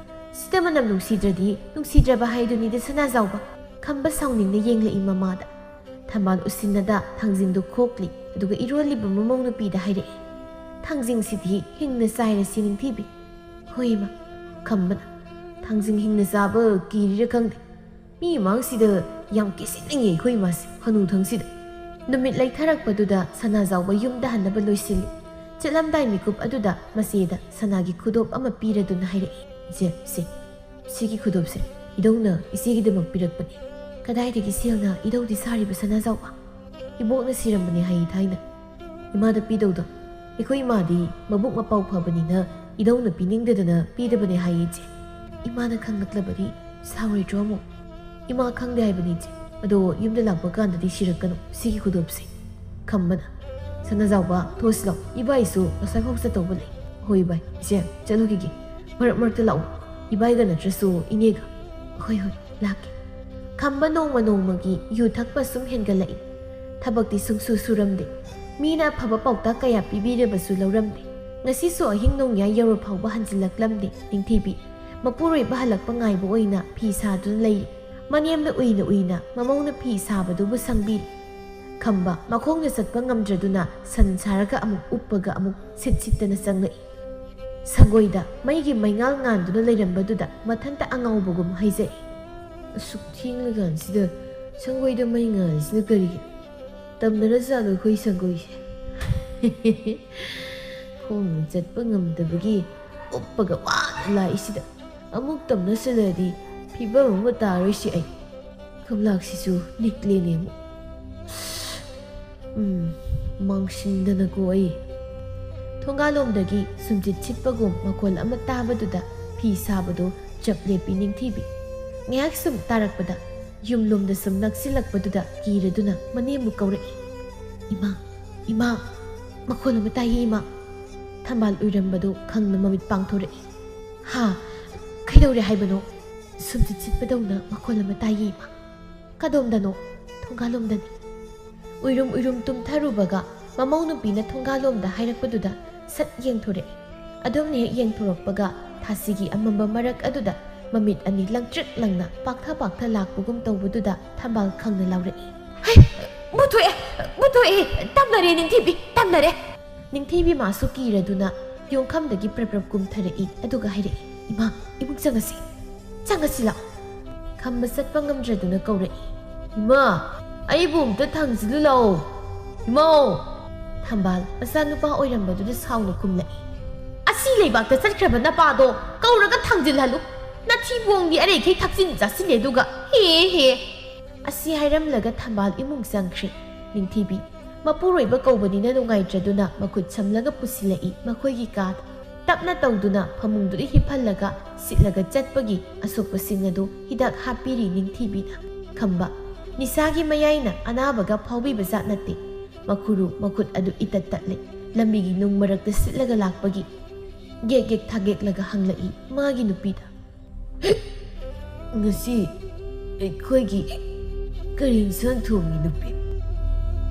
ꯁꯤꯗ ꯃꯅꯝ ꯅꯨꯡꯁꯤꯗ꯭ꯔꯗꯤ ꯅꯨꯡꯁꯤꯗ꯭ꯔꯕ ꯍꯥꯏꯗꯨꯅꯤꯗ ꯁꯅꯥꯖꯥꯎꯕ꯫" ꯈꯝꯕ ꯁꯥꯎꯅꯤꯡꯅ ꯌꯦꯡꯂꯛꯏ ꯃꯃꯥꯗ꯫ ꯊꯝꯕꯥꯜ ꯎꯁꯤꯟꯅꯗ ꯊꯥꯡꯖꯤꯡꯗꯨ ꯈꯣꯛꯂꯤ, ꯑꯗꯨꯒ ꯏꯔꯣꯜꯂꯤꯕ ꯃꯃꯧ ꯅꯨꯄꯤꯗ ꯍꯥꯏꯔꯛꯏ, "ꯊꯥꯡꯖꯤꯡꯁꯤꯗꯤ ꯍꯤꯡꯅ ꯆꯥꯏꯔꯁꯤ ꯅꯤꯡꯊꯤꯕꯤ꯫" "ꯍꯣꯏ ꯏꯃꯥ꯫" ꯈꯝꯕꯅ, "ꯊꯥꯡꯖꯤꯡ ꯍꯤꯡꯅ ꯆꯥꯕ ꯀꯤꯔꯤꯔ ꯈꯪꯗꯦ꯫ ꯃꯤ ꯃꯥꯡꯁꯤꯗ ꯌꯥꯝ ꯀꯦꯁꯤꯟꯅꯤꯡꯉꯦ ꯑꯩꯈꯣꯏ ꯏꯃꯥꯁꯦ, ꯍꯅꯨꯊꯪꯁꯤꯗ꯫" ꯅꯨꯃꯤꯠ ꯂꯩꯊꯔꯛꯄꯗꯨꯗ ꯁꯅꯥꯖꯥꯎꯕ ꯌꯨꯝꯗ ꯍꯟꯅꯕ ꯂꯣꯏꯁꯤꯜꯂꯤ꯫ ꯆꯠꯂꯝꯗꯥꯏ ꯃꯤꯀꯨꯞ ꯑꯗꯨꯗ ꯃꯆꯦꯗ ꯁꯅꯥꯒꯤ ꯈꯨꯗꯣꯞ ꯑꯃ ꯄꯤꯔꯗꯨꯅ ꯍꯥꯏꯔꯛꯏ, "ꯏꯆꯦ, ꯁꯦ, ꯁꯤꯒꯤ ꯈꯨꯗꯣꯞꯁꯦ ꯏꯙꯧꯅ ꯏꯆꯦꯒꯤꯗꯃꯛ ꯄꯤꯔꯛꯄꯅꯤ꯫ ꯀꯗꯥꯏꯗꯒꯤ ꯁꯦꯜꯅ ꯏꯙꯧꯗꯤ ꯁꯥꯔꯤꯕ ꯁꯅꯥꯖꯥꯎꯕ? ꯏꯕꯣꯛꯅ ꯁꯤꯔꯝꯕꯅꯤ ꯍꯥꯏ ꯊꯥꯏꯅ꯫ ꯏꯃꯥꯗ ꯄꯤꯗꯧꯗꯣ꯫ ꯑꯩꯈꯣꯏ ꯏꯃꯥꯗꯤ ꯃꯕꯨꯛ ꯃꯄꯥꯎ ꯐꯕꯅꯤꯅ ꯏꯙꯧꯅ ꯄꯤꯅꯤꯡꯗꯗꯅ ꯄꯤꯗꯕꯅꯦ ꯍꯥꯏꯌꯦ ꯏꯆꯦ꯫ ꯏꯃꯥꯅ ꯈꯪꯂꯛꯂꯕꯗꯤ ꯁꯥꯎꯔꯣꯏꯗ꯭ꯔꯣ ꯑꯃꯨꯛ?" "ꯏꯃꯥ ꯈꯪꯗꯦ ꯍꯥꯏꯕꯅꯤ ꯏꯆꯦ꯫ ꯑꯗꯣ ꯌꯨꯝꯗ ꯂꯥꯛꯄ ꯀꯥꯟꯗꯗꯤ ꯁꯤꯔꯛꯀꯅꯨ ꯁꯤꯒꯤ ꯈꯨꯗꯣꯞꯁꯦ꯫" ꯈꯝꯕꯅ, "ꯁꯅꯥꯖꯥꯎꯕ, ꯊꯣꯛꯁꯤ ꯂꯥꯎ, ꯏꯕꯥꯏꯁꯨ ꯉꯁꯥꯏ ꯐꯥꯎ ꯆꯠꯇꯧꯕ ꯂꯩ꯫" "ꯍꯣꯏ ꯏꯕꯥꯏ, ꯏꯆꯦ, ꯆꯠꯂꯨꯈꯤꯒꯦ꯫ ꯃꯔꯛ ꯃꯔꯛꯇ ꯂꯥꯛꯎ, ꯏꯕꯥꯏꯒ ꯅꯠꯇ꯭ꯔꯁꯨ ꯏꯅꯦꯒ꯫" "ꯍꯣꯏ, ꯍꯣꯏ, ꯂꯥꯛꯀꯦ꯫" ꯈꯝꯕ ꯅꯣꯡꯃ ꯅꯣꯡꯃꯒꯤ ꯌꯨ ꯊꯛꯄ ꯁꯨꯝ ꯍꯦꯟꯒꯠꯂꯛꯏ꯫ ꯊꯕꯛꯇꯤ ꯁꯨꯡꯁꯨ ꯁꯨꯔꯝꯗꯦ꯫ ꯃꯤꯅ ꯑꯐꯕ ꯄꯥꯎꯇꯥꯛ ꯀꯌꯥ ꯄꯤꯕꯤꯔꯕꯁꯨ ꯂꯧꯔꯝꯗꯦ꯫ ꯉꯁꯤꯁꯨ ꯑꯍꯤꯡ ꯅꯣꯡꯌꯥꯏ ꯌꯧꯔꯐꯥꯎꯕ ꯍꯟꯖꯤꯜꯂꯛꯂꯝꯗꯦ ꯅꯤꯡꯊꯤꯕꯤ꯫ ꯃꯄꯨꯔꯣꯏꯕ ꯍꯜꯂꯛꯄ ꯉꯥꯏꯕ ꯑꯣꯏꯅ ꯐꯤ ꯁꯥꯗꯨꯅ ꯂꯩꯔꯤ꯫ ꯃꯅꯦꯝꯅ ꯎꯏꯅ ꯎꯏꯅ ꯃꯃꯧꯅ ꯐꯤ ꯁꯥꯕꯗꯨꯕꯨ ꯁꯪꯕꯤꯔꯤ꯫ ꯈꯝꯕ ꯃꯈꯣꯡꯅ ꯆꯠꯄ ꯉꯝꯗ꯭ꯔꯗꯨꯅ ꯁꯟ ꯁꯥꯔꯒ ꯑꯃꯨꯛ ꯎꯞꯄꯒ ꯑꯃꯨꯛ ꯁꯤꯠ ꯁꯤꯠꯇꯅ ꯆꯪꯂꯛꯏ꯫ ꯁꯪꯒꯣꯏꯗ ꯃꯩꯒꯤ ꯃꯩꯉꯥꯜ ꯉꯥꯟꯗꯨꯅ ꯂꯩꯔꯝꯕꯗꯨꯗ ꯃꯊꯟꯇ ꯑꯉꯥꯎꯕꯒꯨꯝ ꯍꯥꯏꯖꯔꯛꯏ, "ꯑꯁꯨꯛ ꯊꯦꯡꯂꯀꯥꯟꯁꯤꯗ ꯁꯪꯒꯣꯏꯗ ꯃꯩ ꯉꯥꯜꯂꯤꯁꯤꯅ ꯀꯔꯤꯒꯤꯅꯣ? ꯇꯝꯅꯔꯖꯥꯠꯂꯣ ꯑꯩꯈꯣꯏ ꯁꯪꯒꯣꯏꯁꯦ?" ꯈꯣꯡꯅ ꯆꯠꯄ ꯉꯝꯗꯕꯒꯤ ꯎꯞꯄꯒ ꯋꯥꯅ ꯂꯥꯛꯏꯁꯤꯗ ꯑꯃꯨꯛ ꯇꯝꯅꯁꯤꯜꯂꯗꯤ ꯐꯤꯕꯝ ꯑꯃ ꯇꯥꯔꯣꯏꯁꯤ ꯑꯩ꯫ ꯀꯝꯂꯥꯛꯁꯤꯁꯨ ꯅꯤꯛꯂꯦꯅꯦ ꯑꯃꯨꯛ꯫ ꯎꯝ, ꯃꯥꯡꯁꯤꯟꯗꯅꯀꯣ ꯑꯩ꯫ ꯊꯣꯡꯒꯥꯜꯂꯣꯝꯗꯒꯤ ꯁꯨꯝꯆꯤꯠ ꯁꯤꯠꯄꯒꯨꯝ ꯃꯈꯣꯜ ꯑꯃ ꯇꯥꯕꯗꯨꯗ ꯐꯤ ꯁꯥꯕꯗꯣ ꯆꯞ ꯂꯦꯞꯄꯤ ꯅꯤꯡꯊꯤꯕꯤ꯫ ꯉꯥꯏꯍꯥꯛ ꯁꯨꯝ ꯇꯥꯔꯛꯄꯗ ꯌꯨꯝꯂꯣꯝꯗ ꯁꯨꯝ ꯅꯛꯁꯤꯜꯂꯛꯄꯗꯨꯗ ꯀꯤꯔꯗꯨꯅ ꯃꯅꯦꯝꯕꯨ ꯀꯧꯔꯛꯏ꯫ "ꯏꯃꯥ, ꯏꯃꯥ, ꯃꯈꯣꯜ ꯑꯃ ꯇꯥꯏꯌꯦ ꯏꯃꯥ!" ꯊꯝꯕꯥꯜ ꯎꯏꯔꯝꯕꯗꯨ ꯈꯪꯅ ꯃꯃꯤꯠ ꯄꯥꯡꯊꯣꯔꯛꯏ꯫ "ꯍꯥ? ꯀꯩꯗꯧꯔꯦ ꯍꯥꯏꯕꯅꯣ?" "ꯁꯨꯝꯆꯤꯠ ꯁꯤꯠꯄꯗꯧꯅ ꯃꯈꯣꯜ ꯑꯃ ꯇꯥꯏꯌꯦ ꯏꯃꯥ!" "ꯀꯗꯣꯝꯗꯅꯣ?" "ꯊꯣꯡꯒꯥꯜꯂꯣꯝꯗꯅꯤ꯫" ꯎꯏꯔꯨꯝ ꯎꯏꯔꯨꯝ ꯇꯨꯝꯊꯔꯨꯕꯒ ꯃꯃꯧ ꯅꯨꯄꯤꯅ ꯊꯣꯡꯒꯥꯜꯂꯣꯝꯗ ꯍꯥꯏꯔꯛꯄꯗꯨꯗ ꯁꯠ ꯌꯦꯡꯊꯣꯔꯛꯏ꯫ ꯑꯗꯨꯝꯅ ꯍꯦꯛ ꯌꯦꯡꯊꯣꯔꯛꯄꯒ ꯊꯥꯁꯤꯒꯤ ꯑꯃꯝꯕ ꯃꯔꯛ ꯑꯗꯨꯗ ꯃꯃꯤꯠ ꯑꯅꯤ ꯂꯪꯇ꯭ꯔꯤꯛ ꯂꯪꯅ ꯄꯥꯛꯊ ꯄꯥꯛꯊ ꯂꯥꯛꯄꯒꯨꯝ ꯇꯧꯕꯗꯨꯗ ꯊꯝꯕꯥꯜ ꯈꯪꯅ ꯂꯥꯎꯔꯛꯏ꯫ "ꯍꯩ! ꯃꯨꯠꯊꯣꯛꯑꯦ! ꯃꯨꯠꯊꯣꯛꯑꯦ! ꯇꯝꯅꯔꯦ ꯅꯤꯡꯊꯤꯕꯤ! ꯇꯝꯅꯔꯦ!" ꯅꯤꯡꯊꯤꯕꯤ ꯃꯥꯁꯨ ꯀꯤꯔꯗꯨꯅ ꯌꯣꯡꯈꯝꯗꯒꯤ ꯄ꯭ꯔꯞ ꯄ꯭ꯔꯞ ꯀꯨꯝꯊꯔꯛꯏ, ꯑꯗꯨꯒ ꯍꯥꯏꯔꯛꯏ, "ꯏꯃꯥ, ꯏꯃꯨꯡ ꯆꯪꯉꯁꯤ, ꯆꯪꯉꯁꯤ ꯂꯥꯛꯑꯣ꯫" ꯈꯝꯕ ꯆꯠꯄ ꯉꯝꯗ꯭ꯔꯗꯨꯅ ꯀꯧꯔꯛꯏ, "ꯏꯃꯥ, ꯑꯩꯕꯨ ꯑꯝꯇ ꯊꯥꯡꯖꯤꯜꯂꯨ ꯂꯥꯛꯑꯣ, ꯏꯃꯧ!" ꯊꯝꯕꯥꯜ ꯃꯆꯥꯅꯨꯄꯥ ꯑꯣꯏꯔꯝꯕꯗꯨꯗ ꯁꯥꯎꯅ ꯈꯨꯝꯂꯛꯏ, "ꯑꯁꯤ ꯂꯩꯕꯥꯛꯇ ꯆꯠꯈ꯭ꯔꯕ ꯅꯄꯥꯗꯣ ꯀꯧꯔꯒ ꯊꯥꯡꯖꯤꯜꯍꯜꯂꯨ꯫ ꯅꯊꯤꯕꯣꯡꯗꯤ ꯑꯔꯩꯈꯩ ꯊꯛꯆꯤꯟ ꯆꯥꯁꯤꯜꯂꯦ, ꯑꯗꯨꯒ ꯍꯦ ꯍꯦ!" ꯑꯁꯤ ꯍꯥꯏꯔꯝꯂꯒ ꯊꯝꯕꯥꯜ ꯏꯃꯨꯡ ꯆꯪꯈ꯭ꯔꯦ꯫ ꯅꯤꯡꯊꯤꯕꯤ ꯃꯄꯨꯔꯣꯏꯕ ꯀꯧꯕꯅꯤꯅ ꯅꯨꯡꯉꯥꯏꯇ꯭ꯔꯗꯨꯅ ꯃꯈꯨꯠ ꯁꯝꯂꯒ ꯄꯨꯁꯤꯜꯂꯛꯏ ꯃꯈꯣꯏꯒꯤ ꯀꯥꯗ꯫ ꯇꯞꯅ ꯇꯧꯗꯨꯅ ꯐꯃꯨꯡꯗꯨꯗ ꯍꯤꯞꯍꯜꯂꯒ ꯁꯤꯠꯂꯒ ꯆꯠꯄꯒꯤ ꯑꯁꯣꯛꯄꯁꯤꯡ ꯑꯗꯨ ꯍꯤꯗꯥꯛ ꯍꯥꯞꯄꯤꯔꯤ ꯅꯤꯡꯊꯤꯕꯤꯅ꯫ ꯈꯝꯕ, ꯅꯤꯁꯥꯒꯤ ꯃꯌꯥꯏꯅ ꯑꯅꯥꯕꯒ ꯐꯥꯎꯕꯤꯕ ꯖꯥꯠ ꯅꯠꯇꯦ꯫ ꯃꯈꯨꯔꯨ ꯃꯈꯨꯠ ꯑꯗꯨ ꯏꯇꯠ ꯇꯠꯂꯦ꯫ ꯂꯝꯕꯤꯒꯤ ꯅꯨꯡ ꯃꯔꯛꯇ ꯁꯤꯠꯂꯒ ꯂꯥꯛꯄꯒꯤ ꯒꯦꯛ ꯒꯦꯛ ꯊꯥꯒꯦꯛꯂꯒ ꯍꯪꯂꯛꯏ ꯃꯥꯒꯤ ꯅꯨꯄꯤꯗ꯫ "ꯉꯁꯤ ꯑꯩꯈꯣꯏꯒꯤ ꯀꯔꯤ ꯏꯟꯁꯥꯡ ꯊꯣꯡꯉꯤ, ꯅꯨꯄꯤ?"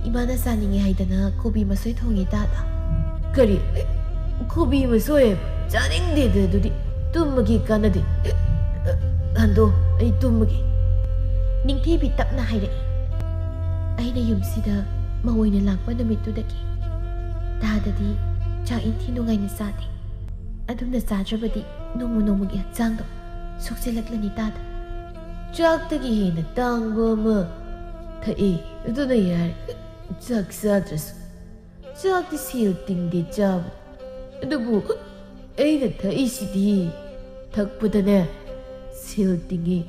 "ꯏꯃꯥꯅ ꯆꯥꯅꯤꯡꯉꯦ ꯍꯥꯏꯗꯅ ꯀꯣꯕꯤ ꯃꯁꯣꯏ ꯊꯣꯡꯉꯤ, ꯇꯥꯗ꯫" "ꯀꯔꯤ? ꯀꯣꯕꯤ ꯃꯁꯣꯏ? ꯆꯥꯅꯤꯡꯗꯦꯗ ꯑꯗꯨꯗꯤ꯫ ꯇꯨꯝꯃꯒꯦ, ꯀꯥꯟꯅꯗꯦ꯫ ꯍꯟꯗꯣ, ꯑꯩ ꯇꯨꯝꯃꯒꯦ꯫" ꯅꯤꯡꯊꯤꯕꯤ ꯇꯞꯅ ꯍꯥꯏꯔꯛꯏ, "ꯑꯩꯅ ꯌꯨꯝꯁꯤꯗ ꯃꯧ ꯑꯣꯏꯅ ꯂꯥꯛꯄ ꯅꯨꯃꯤꯠꯇꯨꯗꯒꯤ ꯇꯥꯗꯗꯤ ꯆꯥꯛ ꯏꯟꯊꯤ ꯅꯨꯡꯉꯥꯏꯅ ꯆꯥꯗꯦ꯫ ꯑꯗꯨꯝꯅ ꯆꯥꯗ꯭ꯔꯕꯗꯤ ꯅꯣꯡꯃ ꯅꯣꯡꯃꯒꯤ ꯍꯛꯆꯥꯡꯗꯣ ꯁꯣꯛꯆꯤꯜꯂꯛꯂꯅꯤ, ꯇꯥꯗ꯫" "ꯆꯥꯛꯇꯒꯤ ꯍꯦꯟꯅ ꯇꯥꯡꯕ ꯑꯃ ꯊꯛꯏ, ꯑꯗꯨꯅ ꯌꯥꯔꯦ꯫ ꯆꯥꯛ ꯆꯥꯗ꯭ꯔꯁꯨ꯫ ꯆꯥꯛꯇꯤ ꯁꯦꯜ ꯇꯤꯡꯗꯦ ꯆꯥꯕ꯫ ꯑꯗꯨꯕꯨ ꯑꯩꯅ ꯊꯛꯏꯁꯤꯗꯤ ꯊꯛꯄꯗꯅꯦ ꯁꯦꯜ ꯇꯤꯡꯉꯤ꯫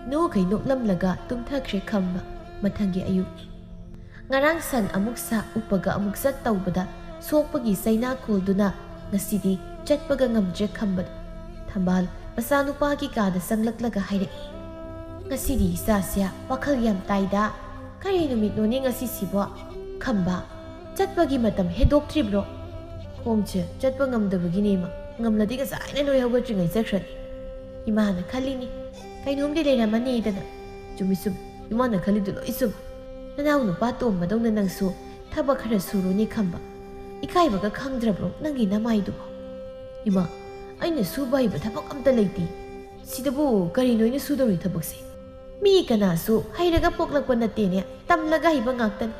ꯅꯣꯛꯈꯩ ꯅꯣꯛꯂꯝꯂꯒ ꯇꯨꯝꯊꯈ꯭ꯔꯦ ꯈꯝꯕ꯫ ꯃꯊꯪꯒꯤ ꯑꯌꯨꯛ꯫ ꯉꯔꯥꯡ ꯁꯟ ꯑꯃꯨꯛ ꯁꯥ, ꯎꯞꯄꯒ ꯑꯃꯨꯛ ꯆꯠ ꯇꯧꯕꯗ ꯁꯣꯛꯄꯒꯤ ꯆꯩꯅꯥ ꯀꯣꯜꯗꯨꯅ ꯉꯁꯤꯗꯤ ꯆꯠꯄꯒ ꯉꯝꯗ꯭ꯔꯦ ꯈꯝꯕꯗꯣ꯫ ꯊꯝꯕꯥꯜ ꯃꯆꯥꯅꯨꯄꯥꯒꯤ ꯀꯥꯗ ꯆꯪꯂꯛꯂꯒ ꯍꯥꯏꯔꯛꯏ, "ꯉꯁꯤꯗꯤ ꯏꯆꯥꯁꯦ ꯋꯥꯈꯜ ꯌꯥꯝ ꯇꯥꯏꯗ꯫ ꯀꯔꯤ ꯅꯨꯃꯤꯠꯅꯣꯅꯦ ꯉꯁꯤꯁꯤꯕꯣ? ꯈꯝꯕ, ꯆꯠꯄꯒꯤ ꯃꯇꯝ ꯍꯦꯟꯗꯣꯛꯇ꯭ꯔꯤꯕ꯭ꯔꯣ?" "ꯈꯣꯡꯁꯦ ꯆꯠꯄ ꯉꯝꯗꯕꯒꯤꯅꯦ ꯏꯃꯥ꯫ ꯉꯝꯂꯗꯤ ꯉꯁꯥꯏꯅ ꯅꯣꯏ ꯍꯧꯒꯠꯇ꯭ꯔꯤꯉꯩ ꯆꯠꯈ꯭ꯔꯅꯤ꯫" ꯏꯃꯥꯅ ꯈꯜꯂꯤꯅꯤ, ꯀꯩꯅꯣꯝꯗꯤ ꯂꯩꯔꯝꯃꯅꯤꯗꯅ꯫ ꯆꯨꯝꯃꯤ ꯆꯨꯝꯃꯤ, ꯏꯃꯥꯅ ꯈꯜꯂꯤꯗꯨ ꯂꯣꯏ ꯆꯨꯝꯃꯤ꯫ ꯅꯅꯥꯎ ꯅꯨꯄꯥ ꯇꯣꯝꯕꯗꯧꯅ ꯅꯪꯁꯨ ꯊꯕꯛ ꯈꯔ ꯁꯨꯔꯨꯅꯦ ꯈꯝꯕ꯫ ꯏꯀꯥꯏꯕꯒ ꯈꯪꯗ꯭ꯔꯕ꯭ꯔꯣ ꯅꯪꯒꯤ ꯅꯃꯥꯏꯗꯨꯕꯣ? ꯏꯃꯥ, ꯑꯩꯅ ꯁꯨꯕ ꯍꯩꯕ ꯊꯕꯛ ꯑꯝꯇ ꯂꯩꯇꯦ꯫ ꯁꯤꯗꯕꯨ ꯀꯔꯤꯅꯣ ꯑꯩꯅ ꯁꯨꯗꯧꯔꯤ ꯊꯕꯛꯁꯦ? ꯃꯤ ꯀꯅꯥꯁꯨ ꯍꯩꯔꯒ ꯄꯣꯛꯂꯛꯄ ꯅꯠꯇꯦꯅꯦ, ꯇꯝꯂꯒ ꯍꯩꯕ ꯉꯥꯛꯇꯅꯤ꯫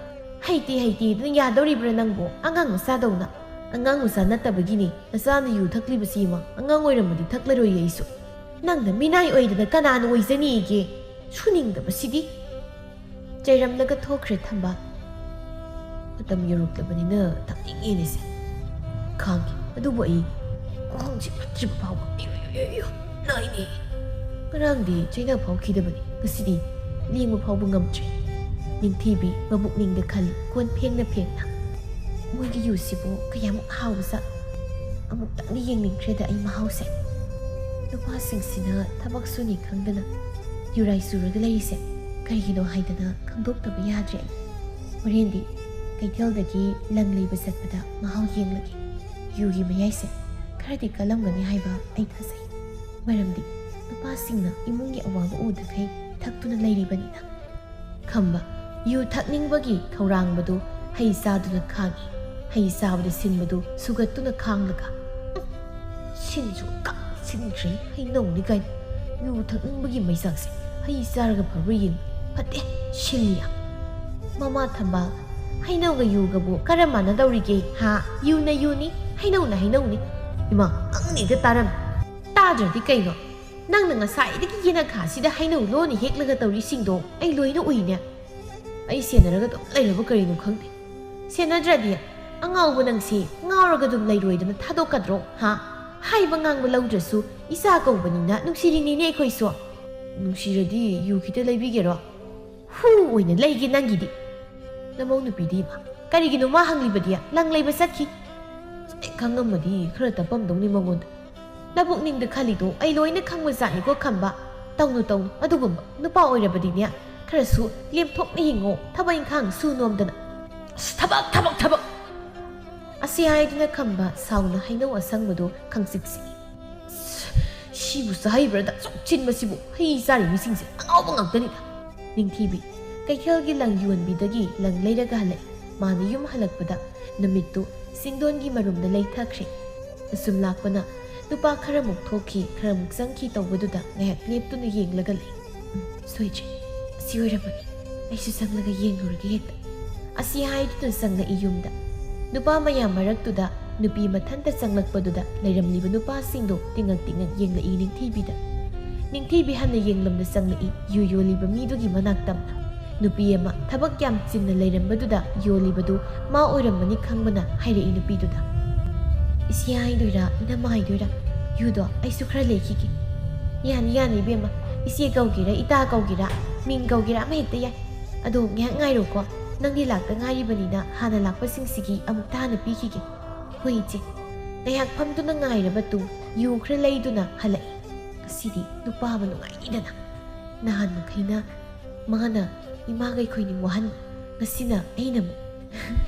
ꯍꯩꯇꯦ ꯍꯩꯇꯦ ꯑꯗꯨꯅ ꯌꯥꯗꯧꯔꯤꯕ꯭ꯔꯥ ꯅꯪꯕꯨ? ꯑꯉꯥꯡ ꯃꯆꯥꯗꯧꯅ꯫ ꯑꯉꯥꯡ ꯃꯆꯥ ꯅꯠꯇꯕꯒꯤꯅꯤ ꯅꯆꯥꯅ ꯌꯨ ꯊꯛꯂꯤꯕꯁꯤ ꯏꯃꯥ꯫ ꯑꯉꯥꯡ ꯑꯣꯏꯔꯝꯃꯗꯤ ꯊꯛꯂꯔꯣꯏꯌꯦ ꯑꯩꯁꯨ꯫ ꯅꯪꯅ ꯃꯤꯅꯥꯏ ꯑꯣꯏꯗꯅ ꯀꯅꯥꯅ ꯑꯣꯏꯖꯅꯤꯒꯦ? ꯁꯨꯅꯤꯡꯗꯕꯁꯤꯗꯤ꯫ ꯆꯩꯔꯝꯂꯒ ꯊꯣꯛꯈ꯭ꯔꯦ ꯊꯝꯕꯥꯜ꯫ ꯃꯇꯝ ꯌꯧꯔꯛꯂꯕꯅꯤꯅ ꯊꯛꯅꯤꯡꯉꯦꯅꯦꯁꯦ꯫ ꯈꯥꯡꯒꯦ, ꯑꯗꯨꯕꯨ ꯑꯩ ꯈꯣꯡꯁꯤ ꯐꯠꯇ꯭ꯔꯤꯕ ꯐꯥꯎꯕ ꯑꯌꯣ, ꯑꯌꯣ, ꯑꯌꯣ, ꯅꯥꯏꯅꯦ꯫ ꯉꯔꯥꯡꯗꯤ ꯆꯩꯅꯥ ꯐꯥꯎꯈꯤꯗꯕꯅꯤ, ꯉꯁꯤꯗꯤ ꯂꯦꯡꯕ ꯐꯥꯎꯕ ꯉꯝꯗ꯭ꯔꯦ꯫ ꯅꯤꯡꯊꯤꯕꯤ ꯃꯕꯨꯛꯅꯤꯡꯗ ꯈꯜꯂꯤ, ꯀꯣꯟ ꯐꯦꯡꯅ ꯐꯦꯡꯅ꯫ ꯃꯣꯏꯒꯤ ꯌꯨꯁꯤꯕꯨ ꯀꯌꯥꯃꯨꯛ ꯍꯥꯎꯕꯖꯥꯠ? ꯑꯃꯨꯛꯇꯪꯗꯤ ꯌꯦꯡꯅꯤꯡꯈ꯭ꯔꯦꯗ ꯑꯩ ꯃꯍꯥꯎꯁꯦ꯫ ꯅꯨꯄꯥꯁꯤꯡꯁꯤꯅ ꯊꯕꯛ ꯁꯨꯅꯤ ꯈꯪꯗꯅ ꯌꯨꯔꯥꯏ ꯆꯨꯔꯒ ꯂꯩꯔꯤꯁꯦ ꯀꯔꯤꯒꯤꯅꯣ ꯍꯥꯏꯗꯅ ꯈꯪꯗꯣꯛꯇꯕ ꯌꯥꯗ꯭ꯔꯦ ꯑꯩ꯫ ꯍꯣꯔꯦꯟꯗꯤ ꯀꯩꯊꯦꯜꯗꯒꯤ ꯂꯪ ꯂꯩꯕ ꯆꯠꯄꯗ ꯃꯍꯥꯎ ꯌꯦꯡꯂꯒꯦ꯫ ꯌꯨꯒꯤ ꯃꯌꯥꯏꯁꯦ ꯈꯔꯗꯤ ꯀꯜꯂꯝꯒꯅꯤ ꯍꯥꯏꯕ ꯑꯩ ꯊꯥꯖꯩ꯫ ꯃꯔꯝꯗꯤ ꯅꯨꯄꯥꯁꯤꯡꯅ ꯏꯃꯨꯡꯒꯤ ꯑꯋꯥꯕ ꯎꯗꯈꯩ ꯊꯛꯇꯨꯅ ꯂꯩꯔꯤꯕꯅꯤꯅ꯫ ꯈꯝꯕ, ꯌꯨ ꯊꯛꯅꯤꯡꯕꯒꯤ ꯈꯧꯔꯥꯡꯕꯗꯨ ꯍꯩ ꯆꯥꯗꯨꯅ ꯈꯥꯡꯏ꯫ ꯍꯩ ꯆꯥꯕꯗ ꯁꯤꯟꯕꯗꯨ ꯁꯨꯒꯠꯇꯨꯅ ꯈꯥꯡꯂꯒ, "ꯎꯝ, ꯁꯤꯟꯁꯨ ꯀꯛ ꯁꯤꯟꯈ꯭ꯔꯦ, ꯍꯩꯅꯧꯅꯤ ꯀꯥꯏꯅ꯫ ꯌꯨ ꯊꯛꯅꯤꯡꯕꯒꯤ ꯃꯩꯆꯥꯛꯁꯦ ꯍꯩ ꯆꯥꯔꯒ ꯐꯕ꯭ꯔꯥ ꯌꯦꯡ꯫ ꯐꯠꯇꯦ, ꯁꯤꯜꯂꯤ ꯌꯥꯝ꯫ ꯃꯃꯥ ꯊꯝꯕꯥꯜ, ꯍꯩꯅꯧꯒ ꯌꯨꯒꯕꯨ ꯀꯔꯝ ꯃꯥꯟꯅꯗꯧꯔꯤꯒꯦ? ꯍꯥ? ꯌꯨꯅ ꯌꯨꯅꯤ, ꯍꯩꯅꯧꯅ ꯍꯩꯅꯧꯅꯤ꯫ ꯏꯃꯥ, ꯑꯪꯅꯤꯗ ꯇꯥꯔꯝꯃꯤ꯫ ꯇꯥꯗ꯭ꯔꯗꯤ ꯀꯩꯅꯣ? ꯅꯪꯅ ꯉꯁꯥꯏꯗꯒꯤ ꯌꯦꯅꯈꯥꯁꯤꯗ ꯍꯩꯅꯧ ꯂꯣꯟꯅ ꯍꯦꯛꯂꯒ ꯇꯧꯔꯤꯁꯤꯡꯗꯣ ꯑꯩ ꯂꯣꯏꯅ ꯎꯏꯅꯦ꯫ ꯑꯩ ꯁꯦꯟꯅꯔꯒ ꯑꯗꯨꯝ ꯂꯩꯔꯕ ꯀꯔꯤꯅꯣ ꯈꯪꯗꯦ꯫ ꯁꯦꯟꯅꯗ꯭ꯔꯗꯤ ꯑꯉꯥꯎꯕ ꯅꯪꯁꯤ ꯉꯥꯎꯔꯒ ꯑꯗꯨꯝ ꯂꯩꯔꯣꯏꯗꯅ ꯊꯥꯗꯣꯛꯀꯗ꯭ꯔꯣ? ꯍꯥ?" ꯍꯥꯏꯕ ꯉꯥꯡꯕ ꯂꯧꯗ꯭ꯔꯁꯨ ꯏꯆꯥ ꯀꯧꯕꯅꯤꯅ ꯅꯨꯡꯁꯤꯔꯤꯅꯤꯅꯦ ꯑꯩꯈꯣꯏꯁꯨ꯫ ꯅꯨꯡꯁꯤꯔꯗꯤ ꯌꯨ ꯈꯤꯇ ꯂꯩꯕꯤꯒꯦꯔꯣ? ꯍꯨ ꯑꯣꯏꯅ ꯂꯩꯒꯦ ꯅꯪꯒꯤꯗꯤ꯫ ꯅꯃꯧ ꯅꯨꯄꯤꯗꯤ ꯏꯃꯥ, ꯀꯔꯤꯒꯤꯅꯣ ꯃꯥ ꯍꯪꯂꯤꯕꯗꯤ? ꯂꯪ ꯂꯩꯕ ꯆꯠꯈꯤ꯫ ꯑꯦ, ꯈꯪꯉꯝꯃꯗꯤ ꯈꯔ ꯇꯞꯄꯝꯗꯧꯅꯤ ꯃꯉꯣꯟꯗ꯫ ꯅꯕꯨꯛꯅꯤꯡꯗ ꯈꯜꯂꯤꯗꯣ ꯑꯩ ꯂꯣꯏꯅ ꯈꯪꯕ ꯖꯥꯠꯅꯤꯀꯣ ꯈꯝꯕ꯫ ꯇꯧꯅꯨ ꯇꯧꯅꯨ ꯑꯗꯨꯒꯨꯝꯕ꯫ ꯅꯨꯄꯥ ꯑꯣꯏꯔꯕꯗꯤꯅꯦ, ꯈꯔꯁꯨ ꯂꯦꯝꯊꯣꯛꯅ ꯍꯤꯡꯉꯣ, ꯊꯕꯛ ꯏꯪꯈꯥꯡ ꯁꯨ ꯅꯣꯝꯗꯅ꯫ ꯑꯁ, ꯊꯕꯛ, ꯊꯕꯛ, ꯊꯕꯛ! ꯑꯁꯤ ꯍꯥꯏꯗꯨꯅ ꯈꯝꯕ ꯁꯥꯎꯅ ꯍꯩꯅꯧ ꯑꯁꯪꯕꯗꯨ ꯈꯪꯆꯤꯛ ꯆꯤꯛꯏ꯫ "ꯁꯤꯕꯨ ꯆꯥꯍꯩꯕ꯭ꯔꯥꯗ, ꯑꯁꯨꯛ ꯆꯤꯟꯕꯁꯤꯕꯨ? ꯍꯩ ꯆꯥꯔꯤ ꯃꯤꯁꯤꯡꯁꯦ ꯑꯉꯥꯎꯕ ꯉꯥꯛꯇꯅꯤꯗ!" ꯅꯤꯡꯊꯤꯕꯤ ꯀꯩꯊꯦꯜꯒꯤ ꯂꯪ ꯌꯣꯟꯕꯤꯗꯒꯤ ꯂꯪ ꯂꯩꯔꯒ ꯍꯜꯂꯛꯏ꯫ ꯃꯥꯅ ꯌꯨꯝ ꯍꯜꯂꯛꯄꯗ ꯅꯨꯃꯤꯠꯇꯨ ꯆꯤꯡꯗꯣꯟꯒꯤ ꯃꯔꯨꯝꯗ ꯂꯩꯊꯈ꯭ꯔꯦ꯫ ꯑꯁꯨꯝ ꯂꯥꯛꯄꯅ ꯅꯨꯄꯥ ꯈꯔꯃꯨꯛ ꯊꯣꯛꯈꯤ, ꯈꯔꯃꯨꯛ ꯆꯪꯈꯤ ꯇꯧꯕꯗꯨꯗ ꯉꯥꯏꯍꯥꯛ ꯂꯦꯞꯇꯨꯅ ꯌꯦꯡꯂꯒ ꯂꯩ꯫ "ꯎꯝ, ꯁꯣꯏꯗ꯭ꯔꯦ꯫ ꯑꯁꯤ ꯑꯣꯏꯔꯝꯃꯅꯤ꯫ ꯑꯩꯁꯨ ꯆꯪꯂꯒ ꯌꯦꯡꯂꯨꯔꯒꯦ ꯍꯦꯛꯇ꯫" ꯑꯁꯤ ꯍꯥꯏꯗꯨꯅ ꯆꯪꯂꯛꯏ ꯌꯨꯝꯗ꯫ ꯅꯨꯄꯥ ꯃꯌꯥꯝ ꯃꯔꯛꯇꯨꯗ ꯅꯨꯄꯤ ꯃꯊꯟꯇ ꯆꯪꯂꯛꯄꯗꯨꯗ ꯂꯩꯔꯝꯂꯤꯕ ꯅꯨꯄꯥꯁꯤꯡꯗꯣ ꯇꯤꯉꯛ ꯇꯤꯉꯛ ꯌꯦꯡꯂꯛꯏ ꯅꯤꯡꯊꯤꯕꯤꯗ꯫ ꯅꯤꯡꯊꯤꯕꯤ ꯍꯟꯅ ꯌꯦꯡꯂꯝꯅ ꯆꯪꯂꯛꯏ ꯌꯨ ꯌꯣꯜꯂꯤꯕ ꯃꯤꯗꯨꯒꯤ ꯃꯅꯥꯛ ꯇꯝꯅ꯫ ꯅꯨꯄꯤ ꯑꯃ ꯊꯕꯛ ꯌꯥꯝ ꯆꯤꯟꯅ ꯂꯩꯔꯝꯕꯗꯨꯗ ꯌꯣꯜꯂꯤꯕꯗꯨ ꯃꯥ ꯑꯣꯏꯔꯝꯃꯅꯤ ꯈꯪꯕꯅ ꯍꯥꯏꯔꯛꯏ ꯅꯨꯄꯤꯗꯨꯗ꯫ "ꯏꯆꯦ ꯍꯥꯏꯗꯣꯏꯔꯥ, ꯏꯅꯝꯃ ꯍꯥꯏꯗꯣꯏꯔꯥ? ꯌꯨꯗꯣ ꯑꯩꯁꯨ ꯈꯔ ꯂꯩꯈꯤꯒꯦ꯫" "ꯌꯥꯅꯤ, ꯌꯥꯅꯤ ꯏꯕꯦꯝꯃ꯫ ꯏꯆꯦ ꯀꯧꯒꯦꯔꯥ, ꯏꯇꯥ ꯀꯧꯒꯦꯔꯥ, ꯃꯤꯡ ꯀꯧꯒꯦꯔꯥ, ꯑꯃ ꯍꯦꯛꯇ ꯌꯥꯏ꯫ ꯑꯗꯣ ꯉꯥꯏꯍꯥꯛ ꯉꯥꯏꯔꯣꯀꯣ꯫ ꯅꯪꯗꯤ ꯂꯥꯛꯇ ꯉꯥꯏꯔꯤꯕꯅꯤꯅ ꯍꯥꯟꯅ ꯂꯥꯛꯄꯁꯤꯡꯁꯤꯒꯤ ꯑꯃꯨꯛꯇ ꯍꯥꯟꯅ ꯄꯤꯈꯤꯒꯦ꯫" "ꯍꯣꯏ ꯏꯆꯦ꯫" ꯉꯥꯏꯍꯥꯛ ꯐꯝꯗꯨꯅ ꯉꯥꯏꯔꯕ ꯇꯨꯡ ꯌꯨ ꯈꯔ ꯂꯩꯗꯨꯅ ꯍꯜꯂꯛꯏ꯫ ꯉꯁꯤꯗꯤ ꯅꯨꯄꯥ ꯑꯃ ꯅꯨꯡꯉꯥꯏꯅꯤꯗꯅ꯫ ꯅꯍꯥꯟ ꯃꯈꯩꯅ ꯃꯥꯅ ꯏꯃꯥꯒ ꯑꯩꯈꯣꯏꯅꯤ ꯋꯥꯍꯟ, ꯉꯁꯤꯅ ꯑꯩꯅ ꯑꯃꯨꯛ꯫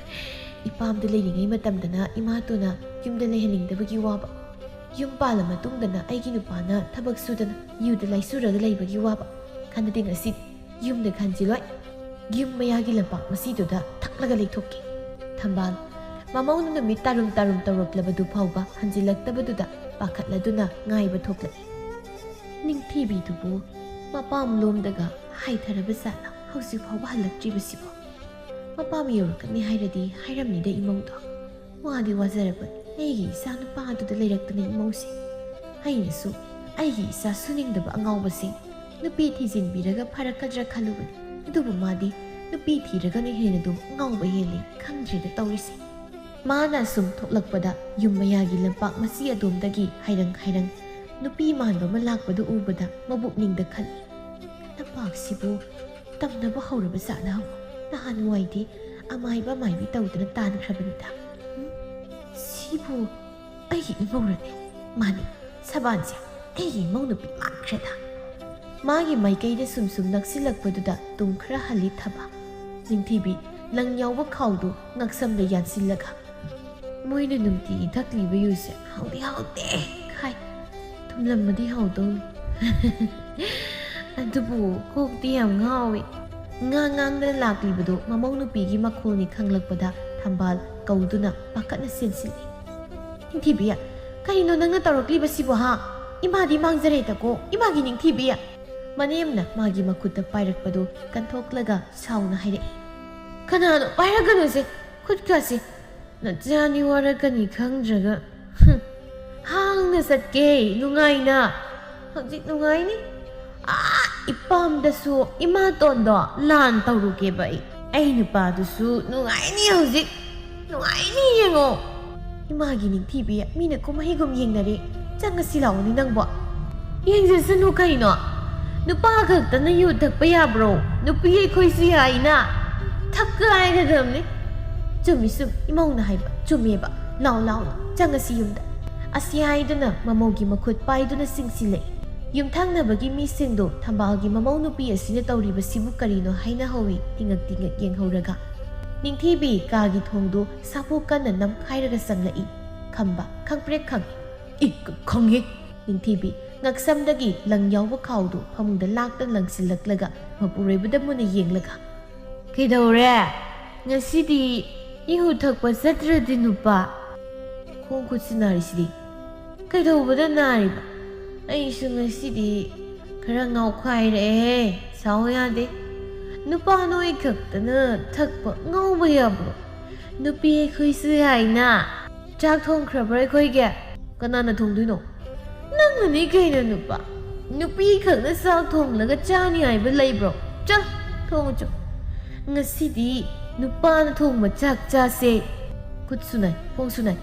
ꯏꯄꯥꯝꯗ ꯂꯩꯔꯤꯉꯩ ꯃꯇꯝꯗꯅ ꯏꯃꯥꯇꯣꯟꯅ ꯌꯨꯝꯗ ꯂꯩꯍꯟꯅꯤꯡꯗꯕꯒꯤ ꯋꯥꯕ, ꯌꯨꯝ ꯄꯥꯜꯂ ꯃꯇꯨꯡꯗꯅ ꯑꯩꯒꯤ ꯅꯨꯄꯥꯅ ꯊꯕꯛ ꯁꯨꯗꯅ ꯌꯨꯗ ꯂꯥꯏꯆꯨꯔꯒ ꯂꯩꯕꯒꯤ ꯋꯥꯕ, ꯈꯟꯅꯗꯦ ꯉꯁꯤ ꯌꯨꯝꯗ ꯈꯟꯖꯤꯜꯂꯣꯏ꯫ ꯌꯨꯝ ꯃꯌꯥꯒꯤ ꯂꯝꯄꯥꯛ ꯃꯁꯤꯗꯨꯗ ꯊꯛꯂꯒ ꯂꯩꯊꯣꯛꯈꯤ꯫ ꯊꯝꯕꯥꯜ ꯃꯃꯧꯅ ꯅꯨꯃꯤꯠ ꯇꯥꯔꯨꯝ ꯇꯥꯔꯨꯝ ꯇꯧꯔꯛꯂꯕꯗꯨ ꯐꯥꯎꯕ ꯍꯟꯖꯤꯜꯂꯛꯇꯕꯗꯨꯗ ꯄꯥꯈꯠꯂꯗꯨꯅ ꯉꯥꯏꯕ ꯊꯣꯛꯂꯛꯏ꯫ ꯅꯤꯡꯊꯤꯕꯤꯗꯨꯕꯨ ꯃꯄꯥꯝꯂꯣꯝꯗꯒ ꯍꯥꯏꯊꯔꯕ ꯖꯥꯠꯂ ꯍꯧꯖꯤꯛ ꯐꯥꯎꯕ ꯍꯜꯂꯛꯇ꯭ꯔꯤꯕꯁꯤꯕꯣ? ꯃꯄꯥꯝ ꯌꯧꯔꯛꯀꯅꯤ ꯍꯥꯏꯔꯗꯤ ꯍꯥꯏꯔꯝꯅꯤꯗ ꯏꯃꯧꯗꯣ꯫ ꯋꯥꯗꯤ ꯋꯥꯖꯔꯕꯅꯤ ꯑꯩꯒꯤ ꯏꯆꯥ ꯅꯨꯄꯥ ꯑꯗꯨꯗ ꯂꯩꯔꯛꯇꯅ ꯏꯃꯧꯁꯦ꯫ ꯑꯩꯅꯁꯨ ꯑꯩꯒꯤ ꯏꯆꯥ ꯁꯨꯅꯤꯡꯗꯕ ꯑꯉꯥꯎꯕꯁꯦ ꯅꯨꯄꯤ ꯊꯤꯖꯤꯟꯕꯤꯔꯒ ꯐꯔꯛꯀꯗ꯭ꯔꯥ ꯈꯜꯂꯨꯕꯅꯤ꯫ ꯑꯗꯨꯕꯨ ꯃꯥꯗꯤ ꯅꯨꯄꯤ ꯊꯤꯔꯒꯅ ꯍꯦꯟꯅ ꯑꯗꯨꯝ ꯑꯉꯥꯎꯕ ꯍꯦꯜꯂꯤ꯫ ꯈꯪꯗ꯭ꯔꯦꯗ ꯇꯧꯔꯤꯁꯦ꯫ ꯃꯥꯅ ꯑꯁꯨꯝ ꯊꯣꯛꯂꯛꯄꯗ ꯌꯨꯝ ꯃꯌꯥꯒꯤ ꯂꯝꯄꯥꯛ ꯃꯆꯤ ꯑꯗꯣꯝꯗꯒꯤ ꯍꯥꯏꯔꯪ ꯍꯥꯏꯔꯪ ꯅꯨꯄꯤ ꯃꯥꯟꯕ ꯑꯃ ꯂꯥꯛꯄꯗꯨ ꯎꯕꯗ ꯃꯕꯨꯛꯅꯤꯡꯗ ꯈꯜꯂꯤ, "ꯂꯝꯄꯥꯛꯁꯤꯕꯨ ꯇꯝꯅꯕ ꯍꯧꯔꯕ ꯖꯥꯠꯂ? ꯅꯍꯥꯟꯋꯥꯏꯗꯤ ꯑꯃꯥꯏꯕ ꯑꯃꯥꯏꯕꯤ ꯇꯧꯗꯅ ꯇꯥꯟꯈ꯭ꯔꯕꯅꯤꯗ꯫ ꯎꯝ? ꯁꯤꯕꯨ ꯑꯩꯒꯤ ꯏꯃꯧꯔꯅꯦ? ꯃꯥꯅꯤ, ꯁꯕꯥꯟꯁꯦ ꯑꯩꯒꯤ ꯏꯃꯧ ꯅꯨꯄꯤ ꯃꯥꯟꯈ꯭ꯔꯦꯗ꯫" ꯃꯥꯒꯤ ꯃꯥꯏꯀꯩꯗ ꯁꯨꯝ ꯁꯨꯝ ꯅꯛꯁꯤꯜꯂꯛꯄꯗꯨꯗ ꯇꯨꯡ ꯈꯔ ꯍꯜꯂꯤ ꯊꯕ꯫ ꯅꯤꯡꯊꯤꯕꯤ ꯂꯪ ꯌꯥꯎꯕ ꯈꯥꯎꯗꯨ ꯉꯛꯁꯝꯗ ꯌꯥꯟꯁꯤꯜꯂꯒ, "ꯃꯣꯏꯅ ꯅꯨꯡꯇꯤꯒꯤ ꯊꯛꯂꯤꯕ ꯌꯨꯁꯦ ꯍꯥꯎꯗꯤ ꯍꯥꯎꯇꯦ ꯈꯥꯏ꯫ ꯊꯨꯝꯂꯝꯃꯗꯤ ꯍꯥꯎꯗꯧꯅꯤ꯫" ꯑꯗꯨꯕꯨ ꯀꯣꯛꯇꯤ ꯌꯥꯝ ꯉꯥꯎꯏ꯫ ꯉꯥꯡ ꯉꯥꯡꯗꯅ ꯂꯥꯛꯂꯤꯕꯗꯨ ꯃꯃꯧ ꯅꯨꯄꯤꯒꯤ ꯃꯈꯣꯜꯅꯤ ꯈꯪꯂꯛꯄꯗ ꯊꯝꯕꯥꯜ ꯀꯧꯗꯨꯅ ꯄꯥꯈꯠꯅ ꯆꯦꯟꯁꯤꯜꯂꯤ꯫ "ꯅꯤꯡꯊꯤꯕꯤ, ꯀꯔꯤꯅꯣ ꯅꯪꯅ ꯇꯧꯔꯛꯂꯤꯕꯁꯤꯕꯨ, ꯍꯥ? ꯏꯃꯥꯗꯤ ꯃꯥꯡꯖꯔꯦꯗꯀꯣ, ꯏꯃꯥꯒꯤ ꯅꯤꯡꯊꯤꯕꯤ!" ꯃꯅꯦꯝꯅ ꯃꯥꯒꯤ ꯃꯈꯨꯠꯇ ꯄꯥꯏꯔꯛꯄꯗꯨ ꯀꯟꯊꯣꯛꯂꯒ ꯁꯥꯎꯅ ꯍꯥꯏꯔꯛꯏ, "ꯀꯅꯥꯅꯣ? ꯄꯥꯏꯔꯛꯀꯅꯨꯁꯦ, ꯈꯨꯠꯀꯥꯁꯦ꯫ ꯅꯆꯥꯅꯤ ꯋꯥꯔꯛꯀꯅꯤ ꯈꯪꯗ꯭ꯔꯒ꯫ ꯍꯨꯝ, ꯍꯥꯡꯅ ꯆꯠꯀꯦ, ꯅꯨꯡꯉꯥꯏꯅ꯫ ꯍꯧꯖꯤꯛ ꯅꯨꯡꯉꯥꯏꯅꯤ꯫ ꯑꯥ, ꯏꯄꯥꯝꯗꯁꯨ ꯏꯃꯥꯇꯣꯟꯗꯣ ꯂꯥꯟ ꯇꯧꯔꯨꯒꯦꯕ ꯑꯩ꯫ ꯑꯩ ꯅꯨꯄꯥꯗꯨꯁꯨ ꯅꯨꯡꯉꯥꯏꯅꯤ ꯍꯧꯖꯤꯛ꯫ ꯅꯨꯡꯉꯥꯏꯅꯤ, ꯌꯦꯡꯉꯣ꯫" "ꯏꯃꯥꯒꯤ ꯅꯤꯡꯊꯤꯕꯤ, ꯃꯤꯅ ꯀꯨꯝꯍꯩꯒꯨꯝ ꯌꯦꯡꯅꯔꯦ꯫ ꯆꯪꯉꯁꯤ ꯂꯥꯛꯑꯣꯅꯦ ꯅꯪꯕꯣ꯫" "ꯌꯦꯡꯖꯁꯅꯨ ꯀꯩꯅꯣ꯫ ꯅꯨꯄꯥ ꯈꯛꯇꯅ ꯌꯨ ꯊꯛꯄ ꯌꯥꯕ꯭ꯔꯣ? ꯅꯨꯄꯤ ꯑꯩꯈꯣꯏꯁꯨ ꯌꯥꯏꯅ꯫ ꯊꯛꯀꯥꯏꯒꯗꯕꯅꯤ꯫" "ꯆꯨꯝꯃꯤ, ꯆꯨꯝꯃꯤ, ꯏꯃꯧꯅ ꯍꯥꯏꯕ ꯆꯨꯝꯃꯦꯕ꯫ ꯂꯥꯎ, ꯂꯥꯎ, ꯂꯥꯎ, ꯆꯪꯉꯁꯤ ꯌꯨꯝꯗ꯫" ꯑꯁꯤ ꯍꯥꯏꯗꯨꯅ ꯃꯃꯧꯒꯤ ꯃꯈꯨꯠ ꯄꯥꯏꯗꯨꯅ ꯆꯤꯡꯁꯤꯜꯂꯛꯏ꯫ ꯌꯨꯝꯊꯪꯅꯕꯒꯤ ꯃꯤꯁꯤꯡꯗꯨ ꯊꯝꯕꯥꯜꯒꯤ ꯃꯃꯧ ꯅꯨꯄꯤ ꯑꯁꯤꯅ ꯇꯧꯔꯤꯕꯁꯤꯕꯨ ꯀꯔꯤꯅꯣ ꯍꯥꯏꯅ ꯍꯧꯏ, ꯇꯤꯉꯛ ꯇꯤꯉꯛ ꯌꯦꯡꯍꯧꯔꯒ꯫ ꯅꯤꯡꯊꯤꯕꯤ ꯀꯥꯒꯤ ꯊꯣꯡꯗꯨ ꯁꯥꯐꯨ ꯀꯟꯅ ꯅꯝꯈꯥꯏꯔꯒ ꯆꯪꯂꯛꯏ꯫ ꯈꯝꯕ ꯈꯪꯄ꯭ꯔꯦꯛ ꯈꯪꯏ꯫ "ꯏ, ꯈ-, ꯈꯪꯉꯤ꯫" ꯅꯤꯡꯊꯤꯕꯤ ꯉꯛꯁꯝꯗꯒꯤ ꯂꯪ ꯌꯥꯎꯕ ꯈꯥꯎꯗꯨ ꯐꯃꯨꯡꯗ ꯂꯥꯛꯇ ꯂꯪꯁꯤꯜꯂꯛꯂꯒ ꯃꯄꯨꯔꯣꯏꯕꯗ ꯃꯨꯟꯅ ꯌꯦꯡꯂꯒ, "ꯀꯩꯗꯧꯔꯦ? ꯉꯁꯤꯗꯤ ꯏꯍꯨ ꯊꯛꯄ ꯆꯠꯇ꯭ꯔꯗꯤ ꯅꯨꯄꯥ?" "ꯈꯣꯡ ꯈꯨꯠꯁꯤ ꯅꯥꯔꯤꯁꯤꯗꯤ?" "ꯀꯩꯗꯧꯕꯗ ꯅꯥꯔꯤꯕ? ꯑꯩꯁꯨ ꯉꯁꯤꯗꯤ ꯈꯔ ꯉꯥꯎꯈꯥꯏꯔꯛꯑꯦꯍꯦ, ꯁꯥꯎ ꯌꯥꯗꯦ꯫ ꯅꯨꯄꯥ ꯅꯣꯏ ꯈꯛꯇꯅ ꯊꯛꯄ ꯉꯥꯎꯕ ꯌꯥꯕ꯭ꯔꯣ? ꯅꯨꯄꯤ ꯑꯩꯈꯣꯏꯁꯨ ꯌꯥꯏꯅ꯫ ꯆꯥꯛ ꯊꯣꯡꯈ꯭ꯔꯕ꯭ꯔꯥ ꯑꯩꯈꯣꯏꯒꯤ?" "ꯀꯅꯥꯅ ꯊꯣꯡꯗꯣꯏꯅꯣ?" "ꯅꯪꯅꯅꯤ ꯀꯩꯅꯣ ꯅꯨꯄꯥ꯫ ꯅꯨꯄꯤ ꯈꯛꯅ ꯆꯥꯛ ꯊꯣꯡꯂꯒ ꯆꯥꯅꯤ ꯍꯥꯏꯕ ꯂꯩꯕ꯭ꯔꯣ? ꯆꯠ, ꯊꯣꯡꯉꯨ ꯆꯣ꯫ ꯉꯁꯤꯗꯤ ꯅꯨꯄꯥꯅ ꯊꯣꯡꯕ ꯆꯥꯛ ꯆꯥꯁꯦ꯫" ꯈꯨꯠꯁꯨ ꯅꯥꯏ, ꯈꯣꯡꯁꯨ ꯅꯥꯏ꯫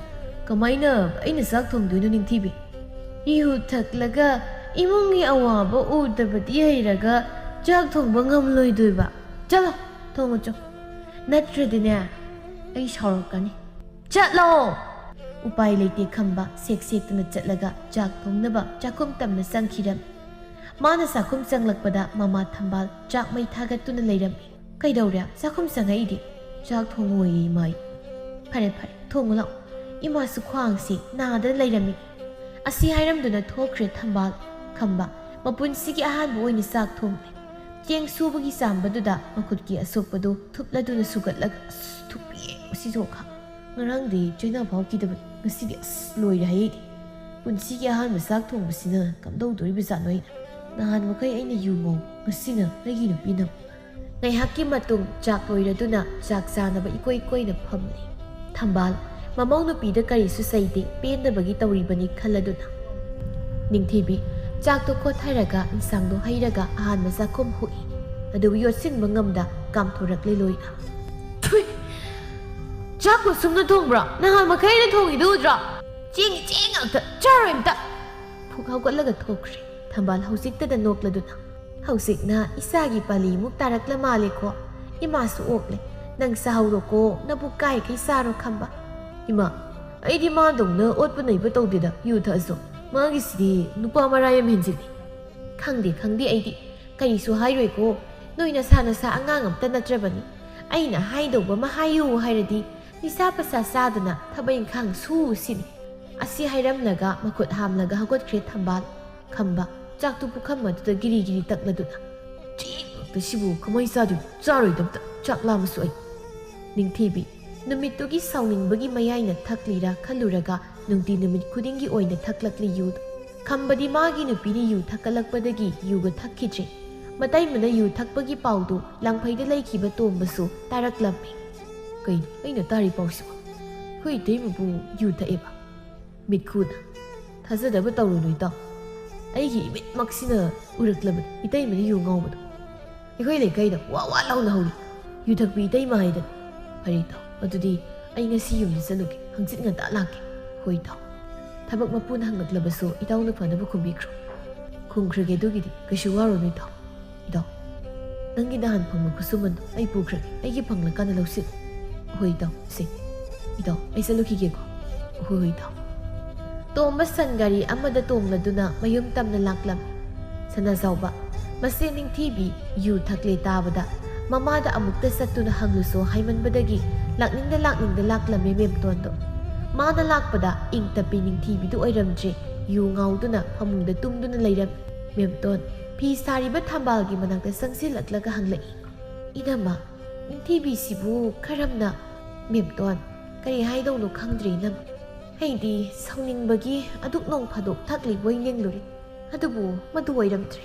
ꯀꯃꯥꯏꯅ ꯑꯩꯅ ꯆꯥꯛ ꯊꯣꯡꯗꯣꯏꯅꯣ ꯅꯤꯡꯊꯤꯕꯤ? ꯌꯨ ꯊꯛꯂꯒ ꯏꯃꯨꯡꯒꯤ ꯑꯋꯥꯕ ꯎꯗꯕꯗꯤ ꯍꯩꯔꯒ ꯆꯥꯛ ꯊꯣꯡꯕ ꯉꯝꯂꯣꯏꯗꯣꯏꯕ? ꯆꯠꯂꯣ, ꯊꯣꯡꯉꯨ ꯆꯣ꯫ ꯅꯠꯇ꯭ꯔꯗꯤꯅꯦ, ꯑꯩ ꯁꯥꯎꯔꯛꯀꯅꯤ꯫ ꯆꯠꯂꯣ! ꯎꯄꯥꯏ ꯂꯩꯇꯦ ꯈꯝꯕ ꯁꯦꯛ ꯁꯦꯛꯇꯨꯅ ꯆꯠꯂꯒ ꯆꯥꯛ ꯊꯣꯡꯅꯕ ꯆꯥꯛꯈꯨꯝ ꯇꯝꯅ ꯆꯪꯈꯤꯔꯝꯃꯤ꯫ ꯃꯥꯅ ꯆꯥꯛꯈꯨꯝ ꯆꯪꯂꯛꯄꯗ ꯃꯃꯥ ꯊꯝꯕꯥꯜ ꯆꯥꯛ ꯃꯩ ꯊꯥꯒꯠꯇꯨꯅ ꯂꯩꯔꯝꯃꯤ꯫ "ꯀꯩꯗꯧꯔꯦ? ꯆꯥꯛꯈꯨꯝ ꯆꯪꯉꯛꯏꯗꯤ?" "ꯆꯥꯛ ꯊꯣꯡꯉꯣꯏꯌꯦ ꯏꯃꯥꯏ꯫" "ꯐꯔꯦ ꯐꯔꯦ, ꯊꯣꯡꯉꯨ ꯂꯥꯛꯑꯣ, ꯏꯃꯥꯁꯨ ꯈ꯭ꯋꯥꯡꯁꯦ ꯅꯥꯗꯅ ꯂꯩꯔꯝꯃꯤ꯫" ꯑꯁꯤ ꯍꯥꯏꯔꯝꯗꯨꯅ ꯊꯣꯛꯈ꯭ꯔꯦ ꯊꯝꯕꯥꯜ꯫ ꯈꯝꯕ ꯃꯄꯨꯟꯁꯤꯒꯤ ꯑꯍꯥꯟꯕ ꯑꯣꯏꯅ ꯆꯥꯛ ꯊꯣꯡꯂꯦ꯫ ꯆꯦꯡ ꯁꯨꯕꯒꯤ ꯆꯥꯝꯕꯗꯨꯗ ꯃꯈꯨꯠꯀꯤ ꯑꯁꯣꯛꯄꯗꯨ ꯊꯨꯞꯂꯗꯨꯅ ꯁꯨꯒꯠꯂꯒ, "ꯑꯁ, ꯊꯨꯞꯄꯤꯌꯦ ꯁꯤ ꯖꯣꯈꯥ꯫ ꯉꯔꯥꯡꯗꯤ ꯆꯩꯅꯥ ꯐꯥꯎꯈꯤꯗꯕꯅꯤ, ꯉꯁꯤꯗꯤ ꯑꯁ ꯂꯣꯏꯔꯦ ꯍꯥꯏꯌꯦ꯫ ꯄꯨꯟꯁꯤꯒꯤ ꯑꯍꯥꯟꯕ ꯆꯥꯛ ꯊꯣꯡꯕꯁꯤꯅ ꯀꯝꯗꯧꯗꯣꯔꯤꯕꯖꯥꯠꯅꯣ ꯑꯩꯅ? ꯅꯍꯥꯟ ꯃꯈꯩ ꯑꯩꯅ ꯌꯨ ꯉꯧ, ꯉꯁꯤꯅ ꯑꯩꯒꯤ ꯅꯨꯄꯤꯅ꯫" ꯉꯥꯏꯍꯥꯛꯀꯤ ꯃꯇꯨꯡ ꯆꯥꯛ ꯂꯣꯏꯔꯗꯨꯅ ꯆꯥꯛ ꯆꯥꯅꯕ ꯏꯀꯣꯏ ꯀꯣꯏꯅ ꯐꯝꯂꯤ꯫ ꯊꯝꯕꯥꯜ ꯃꯃꯧ ꯅꯨꯄꯤꯗ ꯀꯔꯤꯁꯨ ꯆꯩꯗꯦ, ꯄꯦꯟꯗꯕꯒꯤ ꯇꯧꯔꯤꯕꯅꯤ ꯈꯜꯂꯗꯨꯅ꯫ ꯅꯤꯡꯊꯤꯕꯤ ꯆꯥꯛꯇꯣ ꯈꯣꯠꯊꯔꯒ ꯏꯟꯁꯥꯡꯗꯣ ꯍꯩꯔꯒ ꯑꯍꯥꯟꯕ ꯆꯥꯛꯈꯨꯝ ꯍꯨꯛꯏ꯫ ꯑꯗꯨꯕꯨ ꯌꯣꯠꯁꯤꯟꯕ ꯉꯝꯗ ꯀꯥꯝꯊꯣꯔꯛꯂꯦ ꯂꯣꯏꯅ꯫ "ꯊꯨꯏ! ꯆꯥꯛꯄꯨ ꯁꯨꯝꯅ ꯊꯣꯡꯕ꯭ꯔꯣ? ꯅꯍꯥꯟ ꯃꯈꯩ ꯑꯩꯅ ꯊꯣꯡꯉꯤꯗꯨ ꯎꯗ꯭ꯔꯣ? ꯆꯦꯡꯒꯤ ꯆꯦꯡ ꯉꯥꯛꯇ, ꯆꯥꯔꯣꯏ ꯑꯝꯇ!" ꯐꯨꯛ ꯍꯧꯒꯠꯂꯒ ꯊꯣꯛꯈ꯭ꯔꯦ ꯊꯝꯕꯥꯜ ꯍꯧꯖꯤꯛꯇꯗ ꯅꯣꯛꯂꯗꯨꯅ꯫ "ꯍꯧꯖꯤꯛꯅ ꯏꯆꯥꯒꯤ ꯄꯥꯂꯤꯃꯨꯛ ꯇꯥꯔꯛꯂ ꯃꯥꯜꯂꯦꯀꯣ꯫ ꯏꯃꯥꯁꯨ ꯑꯣꯛꯂꯦ꯫ ꯅꯪ ꯆꯥꯍꯧꯔꯣꯀꯣ, ꯅꯕꯨꯛ ꯀꯥꯏꯈꯩ ꯆꯥꯔꯣ ꯈꯝꯕ꯫" "ꯏꯃꯥ, ꯑꯩꯗꯤ ꯃꯥꯗꯧꯅ ꯑꯣꯠꯄ ꯅꯩꯕ ꯇꯧꯗꯦꯗ, ꯌꯨ ꯊꯛꯑꯁꯨ꯫ ꯃꯥꯒꯤꯁꯤꯗꯤ ꯅꯨꯄꯥ ꯃꯔꯥ ꯌꯥꯝ ꯍꯦꯟꯖꯤꯜꯂꯤ꯫" "ꯈꯪꯗꯦ, ꯈꯪꯗꯦ, ꯑꯩꯗꯤ ꯀꯔꯤꯁꯨ ꯍꯥꯏꯔꯣꯏꯀꯣ꯫ ꯅꯣꯏ ꯅꯁꯥ ꯅꯁꯥ ꯑꯉꯥꯡ ꯑꯝꯇ ꯅꯠꯇ꯭ꯔꯕꯅꯤ꯫ ꯑꯩꯅ ꯍꯥꯏꯗꯧꯕ ꯑꯃ ꯍꯥꯏꯌꯨ ꯍꯥꯏꯔꯗꯤ ꯅꯤꯁꯥ ꯄꯁꯥ ꯆꯥꯗꯅ ꯊꯕꯛ ꯏꯪꯈꯥꯡ ꯁꯨ ꯁꯤꯅꯤ꯫" ꯑꯁꯤ ꯍꯥꯏꯔꯝꯂꯒ ꯃꯈꯨꯠ ꯍꯥꯝꯂꯒ ꯍꯧꯒꯠꯈ꯭ꯔꯦ ꯊꯝꯕꯥꯜ꯫ ꯈꯝꯕ ꯆꯥꯛꯇꯨ ꯄꯨꯈꯝ ꯑꯗꯨꯗ ꯒꯤꯔꯤ ꯒꯤꯔꯤ ꯇꯛꯂꯗꯨꯅ꯫ "ꯆꯦꯡ ꯉꯥꯛꯇ ꯁꯤꯕꯨ ꯀꯃꯥꯏ ꯆꯥꯗꯣꯏꯅꯣ? ꯆꯥꯔꯣꯏꯗ ꯑꯝꯇ, ꯆꯥꯛ ꯂꯥꯝꯃꯁꯨ ꯑꯩ꯫" ꯅꯤꯡꯊꯤꯕꯤ ꯅꯨꯃꯤꯠꯇꯨꯒꯤ ꯁꯥꯎꯅꯤꯡꯕꯒꯤ ꯃꯌꯥꯏꯅ ꯊꯛꯂꯤꯔꯥ ꯈꯜꯂꯨꯔꯒ ꯅꯨꯡꯇꯤ ꯅꯨꯃꯤꯠ ꯈꯨꯗꯤꯡꯒꯤ ꯑꯣꯏꯅ ꯊꯛꯂꯛꯂꯤ ꯌꯨꯗꯨ꯫ ꯈꯝꯕꯗꯤ ꯃꯥꯒꯤ ꯅꯨꯄꯤꯅ ꯌꯨ ꯊꯛꯀꯠꯂꯛꯄꯗꯒꯤ ꯌꯨꯒ ꯊꯛꯈꯤꯗ꯭ꯔꯦ꯫ ꯃꯇꯩꯃꯅ ꯌꯨ ꯊꯛꯄꯒꯤ ꯄꯥꯎꯗꯨ ꯂꯥꯡꯐꯩꯗ ꯂꯩꯈꯤꯕ ꯇꯣꯝꯕꯁꯨ ꯇꯥꯔꯛꯂꯝꯃꯤ꯫ "ꯀꯩꯅꯣ ꯑꯩꯅ ꯇꯥꯔꯤ ꯄꯥꯎꯁꯤꯕꯣ? ꯑꯩꯈꯣꯏ ꯏꯇꯩꯃꯕꯨ ꯌꯨ ꯊꯛꯑꯦꯕ?" ꯃꯤꯠꯈꯨꯅ꯫ "ꯊꯥꯖꯗꯕ ꯇꯧꯔꯨꯅꯨ ꯏꯇꯥꯎ꯫ ꯑꯩꯒꯤ ꯏꯃꯤꯠꯃꯛꯁꯤꯅ ꯎꯔꯛꯂꯕꯅꯤ ꯏꯇꯩꯃꯅ ꯌꯨ ꯉꯥꯎꯕꯗꯣ꯫ ꯑꯩꯈꯣꯏ ꯂꯩꯀꯥꯏꯗ ꯋꯥ ꯋꯥ ꯂꯥꯎꯅ ꯍꯧꯔꯤ, ꯌꯨ ꯊꯛꯄꯤ ꯏꯇꯩꯃ ꯍꯥꯏꯗꯅ꯫ ꯐꯔꯦ ꯏꯇꯥꯎ, ꯑꯗꯨꯗꯤ "ꯑꯩ ꯉꯁꯤ ꯌꯨꯝꯗ ꯆꯠꯂꯨꯒꯦ, ꯍꯪꯆꯤꯠ ꯉꯟꯇꯥ ꯂꯥꯛꯀꯦ"꯫ "ꯍꯣꯏ ꯏꯇꯥꯎ꯫ ꯊꯕꯛ ꯃꯄꯨꯅ ꯍꯪꯂꯛꯂꯕꯁꯨ ꯏꯇꯥꯎꯅ ꯐꯅꯕ ꯈꯨꯝꯕꯤꯈ꯭ꯔꯣ"꯫ "ꯈꯨꯝꯈ꯭ꯔꯒꯦ, ꯑꯗꯨꯒꯤꯗꯤ ꯀꯩꯁꯨ ꯋꯥꯔꯨꯅꯨ ꯏꯇꯥꯎ"꯫ "ꯏꯇꯥꯎ, ꯅꯪꯒꯤ ꯅꯍꯥꯟ ꯐꯪꯕ ꯈꯨꯠꯁꯨꯃꯟꯗꯣ ꯑꯩ ꯄꯨꯈ꯭ꯔꯒꯦ, ꯑꯩꯒꯤ ꯐꯪꯂꯀꯥꯟꯗ ꯂꯧꯁꯤꯜꯂꯨ"꯫ "ꯍꯣꯏ ꯏꯇꯥꯎ, ꯁꯦ, ꯏꯇꯥꯎ, ꯑꯩ ꯆꯠꯂꯨꯈꯤꯒꯦꯀꯣ"꯫ "ꯍꯣꯏ, ꯍꯣꯏ ꯏꯇꯥꯎ"꯫ ꯇꯣꯝꯕ ꯁꯟ ꯒꯥꯔꯤ ꯑꯃꯗ ꯇꯣꯡꯂꯗꯨꯅ ꯃꯌꯨꯝ ꯇꯝꯅ ꯂꯥꯛꯂꯝꯃꯤ꯫ ꯁꯅꯥꯖꯥꯎꯕ ꯃꯆꯦ ꯅꯤꯡꯊꯤꯕꯤ ꯌꯨ ꯊꯛꯂꯦ ꯇꯥꯕꯗ, ꯃꯃꯥꯗ ꯑꯃꯨꯛꯇ ꯆꯠꯇꯨꯅ ꯍꯪꯂꯨꯁꯣ ꯍꯥꯏꯃꯟꯕꯗꯒꯤ ꯂꯥꯛꯅꯤꯡꯗ ꯂꯥꯛꯅꯤꯡꯗ ꯂꯥꯛꯂꯝꯃꯤ ꯃꯦꯝꯇꯣꯟꯗꯣ꯫ ꯃꯥꯅ ꯂꯥꯛꯄꯗ ꯏꯪ ꯇꯞꯄꯤ ꯅꯤꯡꯊꯤꯕꯤꯗꯨ ꯑꯣꯏꯔꯝꯗ꯭ꯔꯦ, ꯌꯨ ꯉꯥꯎꯗꯨꯅ ꯐꯃꯨꯡꯗ ꯇꯨꯝꯗꯨꯅ ꯂꯩꯔꯝꯃꯤ꯫ ꯃꯦꯝꯇꯣꯟ ꯐꯤ ꯁꯥꯔꯤꯕ ꯊꯝꯕꯥꯜꯒꯤ ꯃꯅꯥꯛꯇ ꯆꯪꯁꯤꯜꯂꯛꯂꯒ ꯍꯪꯂꯛꯏ, "ꯏꯅꯝꯃ, ꯅꯤꯡꯊꯤꯕꯤꯁꯤꯕꯨ ꯀꯔꯝꯅ?" "ꯃꯦꯝꯇꯣꯟ, ꯀꯔꯤ ꯍꯥꯏꯗꯧꯅꯣ ꯈꯪꯗ꯭ꯔꯦ ꯏꯅꯝꯃ꯫ ꯑꯩꯗꯤ ꯁꯥꯎꯅꯤꯡꯕꯒꯤ ꯑꯗꯨꯛ ꯅꯣꯡ ꯐꯥꯗꯣꯛ ꯊꯛꯂꯤꯕꯣꯏ ꯅꯤꯡꯂꯨꯔꯦ꯫ ꯑꯗꯨꯕꯨ ꯃꯗꯨ ꯑꯣꯏꯔꯝꯗ꯭ꯔꯦ꯫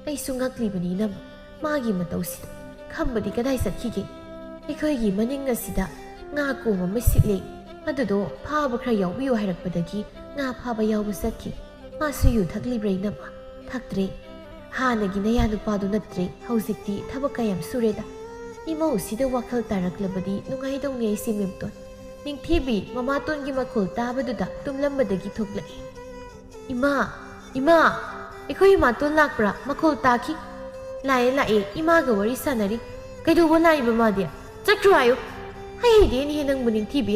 ꯑꯩꯁꯨ ꯉꯛꯂꯤꯕꯅꯤ ꯏꯅꯝꯃ, ꯃꯥꯒꯤ ꯃꯇꯧꯁꯤꯗ꯫ ꯈꯝꯕꯗꯤ ꯀꯗꯥꯏ ꯆꯠꯈꯤꯒꯦ? ꯑꯩꯈꯣꯏꯒꯤ ꯃꯅꯤꯡ ꯑꯁꯤꯗ ꯉꯥ ꯀꯣꯝ ꯑꯃ ꯁꯤꯠꯂꯦ, ꯑꯗꯨꯗꯣ ꯐꯥꯕ ꯈꯔ ꯌꯥꯎꯕꯤꯌꯨ ꯍꯥꯏꯔꯛꯄꯗꯒꯤ ꯉꯥ ꯐꯥꯕ ꯌꯥꯎꯕ ꯆꯠꯈꯤ꯫ ꯃꯥꯁꯨ ꯌꯨ ꯊꯛꯂꯤꯕ꯭ꯔꯥ ꯏꯅꯝꯃ?" "ꯊꯛꯇ꯭ꯔꯦ꯫ ꯍꯥꯟꯅꯒꯤ ꯅꯌꯥ ꯅꯨꯄꯥꯗꯨ ꯅꯠꯇ꯭ꯔꯦ꯫ ꯍꯧꯖꯤꯛꯇꯤ ꯊꯕꯛ ꯀꯌꯥꯝ ꯁꯨꯔꯦꯗ꯫ ꯏꯃꯧꯁꯤꯗ ꯋꯥꯈꯜ ꯇꯥꯔꯛꯂꯕꯗꯤ ꯅꯨꯡꯉꯥꯏꯗꯧꯅꯤ ꯑꯩꯁꯦ ꯃꯦꯝꯇꯣꯟ"꯫ ꯅꯤꯡꯊꯤꯕꯤ ꯃꯃꯥꯇꯣꯟꯒꯤ ꯃꯈꯣꯜ ꯇꯥꯕꯗꯨꯗ ꯇꯨꯝꯂꯝꯕꯗꯒꯤ ꯊꯣꯛꯂꯛꯏ꯫ "ꯏꯃꯥ! ꯏꯃꯥ! ꯑꯩꯈꯣꯏ ꯏꯃꯥꯇꯣꯟ ꯂꯥꯛꯄ꯭ꯔꯥ? ꯃꯈꯣꯜ ꯇꯥꯈꯤ"꯫ "ꯂꯥꯛꯑꯦ, ꯂꯥꯛꯑꯦ꯫ ꯏꯃꯥꯒ ꯋꯥꯔꯤ ꯁꯥꯟꯅꯔꯤ"꯫ "ꯀꯩꯗꯧꯕ ꯂꯥꯛꯏꯕ ꯃꯥꯗꯤ? ꯆꯠꯈ꯭ꯔꯣ ꯍꯥꯏꯌꯨ"꯫ "ꯍꯩ ꯍꯩꯗꯦꯅꯦꯍꯦ ꯅꯪꯕꯨ ꯅꯤꯡꯊꯤꯕꯤ꯫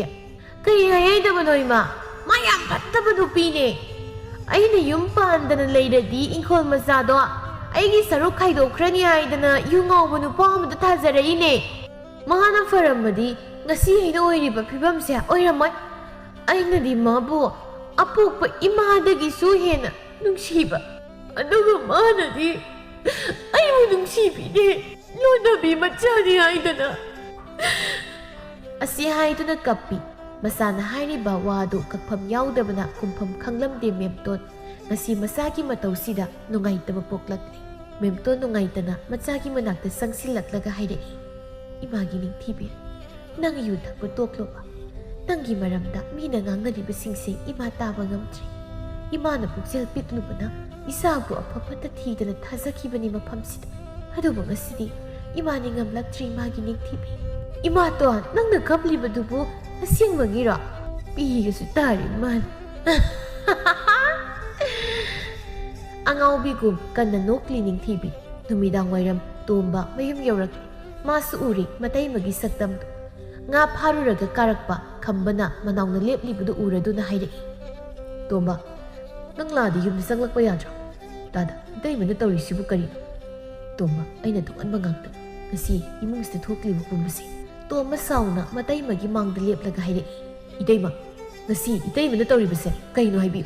ꯀꯔꯤ ꯍꯥꯏ ꯍꯩꯗꯕꯅꯣ ꯏꯃꯥ? ꯃꯥ ꯌꯥꯝ ꯐꯠꯇꯕ ꯅꯨꯄꯤꯅꯦ꯫ ꯑꯩꯅ ꯌꯨꯝ ꯄꯥꯟꯗꯅ ꯂꯩꯔꯗꯤ ꯏꯪꯈꯣꯜ ꯃꯆꯥꯗꯣ ꯑꯩꯒꯤ ꯁꯔꯨꯛ ꯈꯥꯏꯗꯣꯛꯈ꯭ꯔꯅꯤ ꯍꯥꯏꯗꯅ ꯌꯨ ꯉꯥꯎꯕ ꯅꯨꯄꯥ ꯑꯃꯗ ꯊꯥꯖꯔꯛꯏꯅꯦ꯫ ꯃꯥꯅ ꯐꯔꯝꯃꯗꯤ ꯉꯁꯤ ꯑꯩꯅ ꯑꯣꯏꯔꯤꯕ ꯐꯤꯕꯝꯁꯦ ꯑꯣꯏꯔꯝꯃꯣꯏ꯫ ꯑꯩꯅꯗꯤ ꯃꯥꯕꯨ ꯑꯄꯣꯛꯄ ꯏꯃꯥꯗꯒꯤꯁꯨ ꯍꯦꯟꯅ ꯅꯨꯡꯁꯤꯕ, ꯑꯗꯨꯒ ꯃꯥꯅꯗꯤ ꯑꯩꯕꯨ ꯅꯨꯡꯁꯤꯕꯤꯗꯦ꯫ ꯂꯣꯟꯅꯕꯤ ꯃꯆꯥꯅꯤ ꯍꯥꯏꯗꯅ"꯫ ꯑꯁꯤ ꯍꯥꯏꯗꯨꯅ ꯀꯞꯄꯤ꯫ ꯃꯆꯥꯅ ꯍꯥꯏꯔꯤꯕ ꯋꯥꯗꯨ ꯀꯛꯐꯝ ꯌꯥꯎꯗꯕꯅ ꯈꯨꯝꯐꯝ ꯈꯪꯂꯝꯗꯦ ꯃꯦꯝꯇꯣꯟ꯫ ꯉꯁꯤ ꯃꯆꯥꯒꯤ ꯃꯇꯧꯁꯤꯗ ꯅꯨꯡꯉꯥꯏꯇꯕ ꯄꯣꯛꯂꯛꯂꯦ꯫ ꯃꯦꯝꯇꯣꯟ ꯅꯨꯡꯉꯥꯏꯇꯅ ꯃꯆꯥꯒꯤ ꯃꯅꯥꯛꯇ ꯆꯪꯁꯤꯜꯂꯛꯂꯒ ꯍꯥꯏꯔꯛꯏ, "ꯏꯃꯥꯒꯤ ꯅꯤꯡꯊꯤꯕꯤ, ꯅꯪ ꯌꯨ ꯊꯛꯄ ꯇꯣꯛꯂꯣꯕ꯫ ꯅꯪꯒꯤ ꯃꯔꯝꯗ ꯃꯤꯅ ꯉꯥꯡꯅꯔꯤꯕꯁꯤꯡꯁꯦ ꯏꯃꯥ ꯇꯥꯕ ꯉꯝꯗ꯭ꯔꯦ꯫ ꯏꯃꯥꯅ ꯄꯨꯛꯆꯦꯜ ꯄꯤꯛꯂꯨꯕꯅ ꯏꯆꯥꯕꯨ ꯑꯐ ꯐꯠꯇ ꯊꯤꯗꯅ ꯊꯥꯖꯈꯤꯕꯅꯤ ꯃꯐꯝꯁꯤꯗ꯫ ꯑꯗꯨꯕꯨ ꯉꯁꯤꯗꯤ ꯏꯃꯥ ꯅꯤꯡꯉꯝꯂꯛꯇ꯭ꯔꯦ ꯏꯃꯥꯒꯤ ꯅꯤꯡꯊꯤꯕꯤ"꯫ "ꯏꯃꯥꯇꯣꯟ, ꯅꯪꯅ ꯀꯞꯂꯤꯕꯗꯨꯕꯨ ꯑꯁꯦꯡꯕꯒꯤꯔꯣ?" ꯄꯤꯒꯁꯨ ꯇꯥꯔꯤ ꯃꯥꯜꯂꯤ꯫ ꯑꯉꯥꯎꯕꯤꯒꯨꯝ ꯀꯟꯅ ꯅꯣꯛꯂꯤ ꯅꯤꯡꯊꯤꯕꯤ꯫ ꯅꯨꯃꯤꯗꯥꯡ ꯋꯥꯏꯔꯝ ꯇꯣꯝꯕ ꯃꯌꯨꯝ ꯌꯧꯔꯛꯂꯤ꯫ ꯃꯥꯁꯨ ꯎꯔꯤ ꯃꯇꯩꯃꯒꯤ ꯁꯛꯇꯝꯗꯨ꯫ ꯉꯥ ꯐꯥꯔꯨꯔꯒ ꯀꯥꯔꯛꯄ ꯈꯝꯕꯅ ꯃꯅꯥꯎꯅ ꯂꯦꯞꯂꯤꯕꯗꯨ ꯎꯔꯗꯨꯅ ꯍꯥꯏꯔꯛꯏ, "ꯇꯣꯝꯕ, ꯅꯪ ꯂꯥꯛꯑꯗꯤ ꯌꯨꯝꯗ ꯆꯪꯂꯛꯄ ꯌꯥꯗ꯭ꯔꯣ? ꯇꯥꯗ, ꯏꯇꯩꯃꯅ ꯇꯧꯔꯤꯁꯤꯕꯨ ꯀꯔꯤꯅꯣ?" ꯇꯣꯝꯕ, ꯑꯩꯅ ꯇꯣꯉꯥꯟꯕ ꯉꯥꯛꯇꯅꯤ ꯉꯁꯤ ꯏꯃꯨꯡꯁꯤꯗ ꯊꯣꯛꯂꯤꯕ ꯄꯨꯝꯕꯁꯦ꯫ ꯇꯣꯝꯕ ꯁꯥꯎꯅ ꯃꯇꯩꯃꯒꯤ ꯃꯥꯡꯗ ꯂꯦꯞꯂꯒ ꯍꯥꯏꯔꯛꯏ, "ꯏꯇꯩꯃ, ꯉꯁꯤ ꯏꯇꯩꯃꯅ ꯇꯧꯔꯤꯕꯁꯦ ꯀꯩꯅꯣ ꯍꯥꯏꯕꯤꯌꯨ꯫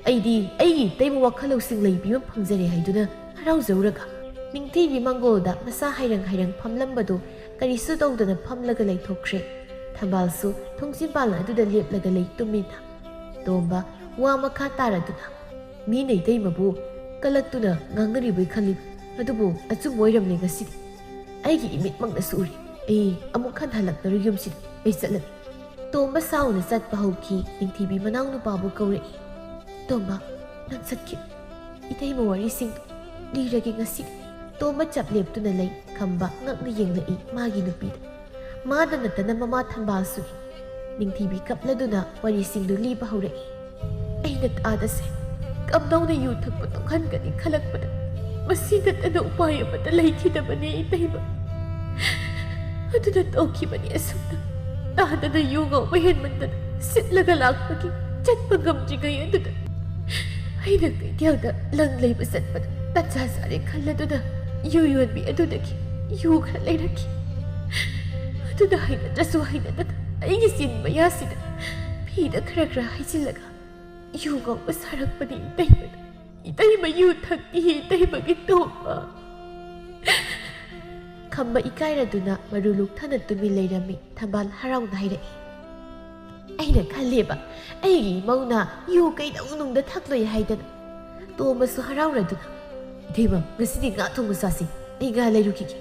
ꯑꯩꯗꯤ ꯑꯩꯒꯤ ꯏꯇꯩꯃ ꯋꯥꯈꯜ ꯂꯧꯁꯤꯡ ꯂꯩꯕꯤ ꯑꯃ ꯐꯪꯖꯔꯦ ꯍꯥꯏꯗꯨꯅ ꯍꯔꯥꯎꯖꯔꯨꯔꯒ?" ꯅꯤꯡꯊꯤꯕꯤ ꯃꯥꯡꯒꯣꯜꯗ ꯃꯁꯥ ꯍꯥꯏꯔꯪ ꯍꯥꯏꯔꯪ ꯐꯝꯂꯝꯕꯗꯨ ꯀꯔꯤꯁꯨ ꯇꯧꯗꯅ ꯐꯝꯂꯒ ꯂꯩꯊꯣꯛꯈ꯭ꯔꯦ꯫ ꯊꯝꯕꯥꯜꯁꯨ ꯊꯣꯡꯖꯤꯟ ꯄꯥꯜ ꯑꯗꯨꯗ ꯂꯦꯞꯂꯒ ꯂꯩ ꯇꯨꯃꯤꯟꯅ꯫ ꯇꯣꯝꯕ ꯋꯥ ꯃꯈꯥ ꯇꯥꯔꯗꯨꯅ, "ꯃꯤꯅ ꯏꯇꯩꯃꯕꯨ ꯀꯂꯛꯇꯨꯅ ꯉꯥꯡꯅꯔꯤꯕꯩ ꯈꯜꯂꯤ, ꯑꯗꯨꯕꯨ ꯑꯆꯨꯝꯕ ꯑꯣꯏꯔꯝꯂꯦ ꯉꯁꯤꯗꯤ꯫ ꯑꯩꯒꯤ ꯏꯃꯤꯠꯃꯛꯅꯁꯨ ꯎꯔꯤ꯫ ꯑꯩ ꯑꯃꯨꯛ ꯍꯟ ꯍꯜꯂꯛꯂꯔꯣꯏ ꯌꯨꯝꯁꯤꯗ, ꯑꯩ ꯆꯠꯂꯅꯤ꯫" ꯇꯣꯝꯕ ꯁꯥꯎꯅ ꯆꯠꯄ ꯍꯧꯈꯤ꯫ ꯅꯤꯡꯊꯤꯕꯤ ꯃꯅꯥꯎꯅꯨꯄꯥꯕꯨ ꯀꯧꯔꯛꯏ, "ꯇꯣꯝꯕ, ꯅꯪ ꯆꯠꯈꯤꯕ ꯏꯇꯩꯃ ꯋꯥꯔꯤꯁꯤꯡꯗꯨ ꯂꯤꯔꯒꯦ ꯉꯁꯤꯗꯤ꯫" ꯇꯣꯝꯕ ꯆꯞ ꯂꯦꯞꯇꯨꯅ ꯂꯩ꯫ ꯈꯝꯕ ꯉꯛꯅ ꯌꯦꯡꯂꯛꯏ ꯃꯥꯒꯤ ꯅꯨꯄꯤꯗ꯫ ꯃꯥꯗ ꯅꯠꯇꯅ ꯃꯃꯥ ꯊꯝꯕꯥꯜꯁꯨꯅꯤ꯫ ꯅꯤꯡꯊꯤꯕꯤ ꯀꯞꯂꯗꯨꯅ ꯋꯥꯔꯤꯁꯤꯡꯗꯨ ꯂꯤꯕ ꯍꯧꯔꯛꯏ꯫ "ꯑꯩꯅ ꯇꯥꯗꯁꯦ ꯀꯝꯗꯧꯅ ꯌꯨ ꯊꯛꯄ ꯇꯣꯛꯍꯟꯒꯅꯤ ꯈꯜꯂꯛꯄꯗ ꯃꯁꯤ ꯅꯠꯇꯅ ꯎꯄꯥꯏ ꯑꯃꯠꯇ ꯂꯩꯈꯤꯗꯕꯅꯤ ꯏꯇꯩꯃ꯫ ꯑꯗꯨꯅ ꯇꯣꯛꯈꯤꯕꯅꯤ ꯑꯁꯨꯝꯅ꯫ ꯇꯥꯗꯅ ꯌꯨ ꯉꯥꯎꯕ ꯍꯦꯟꯃꯟꯗꯅ ꯁꯤꯠꯂꯒ ꯂꯥꯛꯄꯒꯤ ꯆꯠꯄ ꯉꯝꯗ꯭ꯔꯤꯉꯩ ꯑꯗꯨꯗ ꯑꯩꯅ ꯀꯩꯊꯦꯜꯗ ꯂꯪ ꯂꯩꯕ ꯆꯠꯄꯗ ꯇꯟꯖꯥ ꯆꯥꯔꯦ ꯈꯜꯂꯗꯨꯅ ꯌꯨ ꯌꯣꯟꯕꯤ ꯑꯗꯨꯗꯒꯤ ꯌꯨ ꯈꯔ ꯂꯩꯔꯛꯈꯤ꯫ ꯑꯗꯨꯅ ꯍꯩꯅꯗ꯭ꯔꯁꯨ ꯍꯩꯅꯗꯅ ꯑꯩꯒꯤ ꯆꯤꯟ ꯃꯌꯥꯁꯤꯗ ꯐꯤꯗ ꯈꯔ ꯈꯔ ꯍꯩꯖꯤꯜꯂꯒ ꯌꯨ ꯉꯥꯎꯕ ꯁꯥꯔꯛꯄꯅꯤ ꯏꯇꯩꯃ꯫ ꯏꯇꯩꯃ ꯌꯨ ꯊꯛꯇꯤ ꯏꯇꯩꯃꯒꯤ ꯇꯣꯝꯕ꯫" ꯈꯝꯕ ꯏꯀꯥꯏꯔꯗꯨꯅ ꯃꯔꯨ ꯂꯨꯛꯊꯅ ꯇꯨꯃꯤꯟ ꯂꯩꯔꯝꯃꯤ꯫ ꯊꯝꯕꯥꯜ ꯍꯔꯥꯎꯅ ꯍꯥꯏꯔꯛꯏ, "ꯑꯩꯅ ꯈꯜꯂꯦꯕ, ꯑꯩꯒꯤ ꯏꯃꯧꯅ ꯌꯨ ꯀꯩꯗꯧꯅꯨꯡꯗ ꯊꯛꯂꯣꯏ ꯍꯥꯏꯗꯅ꯫" ꯇꯣꯝꯕꯁꯨ ꯍꯔꯥꯎꯔꯗꯨꯅ, "ꯏꯇꯩꯃ, ꯉꯁꯤꯗꯤ ꯉꯥ ꯊꯣꯡꯕ ꯆꯥꯁꯤ, ꯑꯩ ꯉꯥ ꯂꯩꯔꯨꯈꯤꯒꯦ꯫"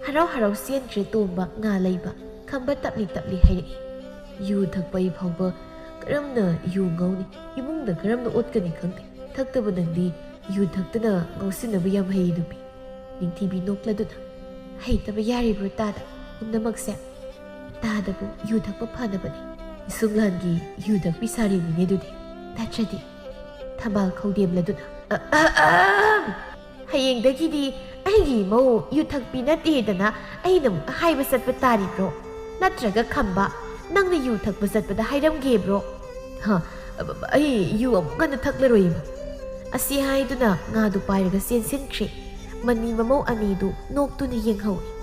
ꯍꯔꯥꯎ ꯍꯔꯥꯎ ꯆꯦꯟꯈ꯭ꯔꯦ ꯇꯣꯝꯕ ꯉꯥ ꯂꯩꯕ꯫ ꯈꯝꯕ ꯇꯞꯂꯤ ꯇꯞꯂꯤ ꯍꯥꯏꯔꯛꯏ, "ꯌꯨ ꯊꯛꯄ ꯑꯩ ꯐꯥꯎꯕ ꯀꯔꯝꯅ ꯌꯨ ꯉꯧꯅꯤ? ꯏꯃꯨꯡꯗ ꯀꯔꯝꯅ ꯑꯣꯠꯀꯅꯤ ꯈꯪꯗꯦ꯫ ꯊꯛꯇꯕ ꯅꯪꯗꯤ ꯌꯨ ꯊꯛꯇꯅ ꯉꯧꯁꯤꯟꯅꯕ ꯌꯥꯝ ꯍꯩ ꯅꯨꯄꯤ꯫" ꯅꯤꯡꯊꯤꯕꯤ ꯅꯣꯛꯂꯗꯨꯅ, "ꯍꯩꯇꯕ ꯌꯥꯔꯤꯕ꯭ꯔꯣ ꯇꯥꯗ? ꯄꯨꯝꯅꯃꯛꯁꯦ ꯇꯥꯗꯕꯨ ꯌꯨ ꯊꯛꯄ ꯐꯅꯕꯅꯤ꯫ ꯁꯨꯡꯂꯥꯟꯒꯤ ꯌꯨ ꯊꯛꯄꯤ ꯁꯥꯔꯤꯅꯤꯅꯦ ꯑꯗꯨꯗꯤ꯫ ꯅꯠꯇ꯭ꯔꯗꯤ ꯊꯝꯕꯥꯜ ꯈꯧꯗꯦꯝꯂꯗꯨꯅ꯫ ꯑ, ꯑ, ꯑ! ꯍꯌꯦꯡꯗꯒꯤꯗꯤ ꯑꯩꯒꯤ ꯏꯃꯧ ꯌꯨ ꯊꯛꯄꯤ ꯅꯠꯇꯦꯗꯅ ꯑꯩꯅ ꯑꯃꯨꯛ ꯍꯥꯏꯕ ꯆꯠꯄ ꯇꯥꯔꯤꯕ꯭ꯔꯣ? ꯅꯠꯇ꯭ꯔꯒ ꯈꯝꯕ, ꯅꯪꯅ ꯌꯨ ꯊꯛꯄ ꯆꯠꯄꯗ ꯍꯥꯏꯔꯝꯒꯦꯕ꯭ꯔꯣ? ꯍ, ꯑꯩ ꯌꯨ ꯑꯃꯨꯛ ꯍꯟꯅ ꯊꯛꯂꯔꯣꯏ ꯏꯃꯧ꯫ ꯑꯁꯤ ꯍꯥꯏꯗꯨꯅ ꯉꯥꯗꯨ ꯄꯥꯏꯔꯒ ꯆꯦꯟꯁꯤꯟꯈ꯭ꯔꯦ꯫ ꯃꯅꯤ ꯃꯃꯧ ꯑꯅꯤꯗꯨ ꯅꯣꯛꯇꯨꯅ ꯌꯦꯡꯍꯧꯏ꯫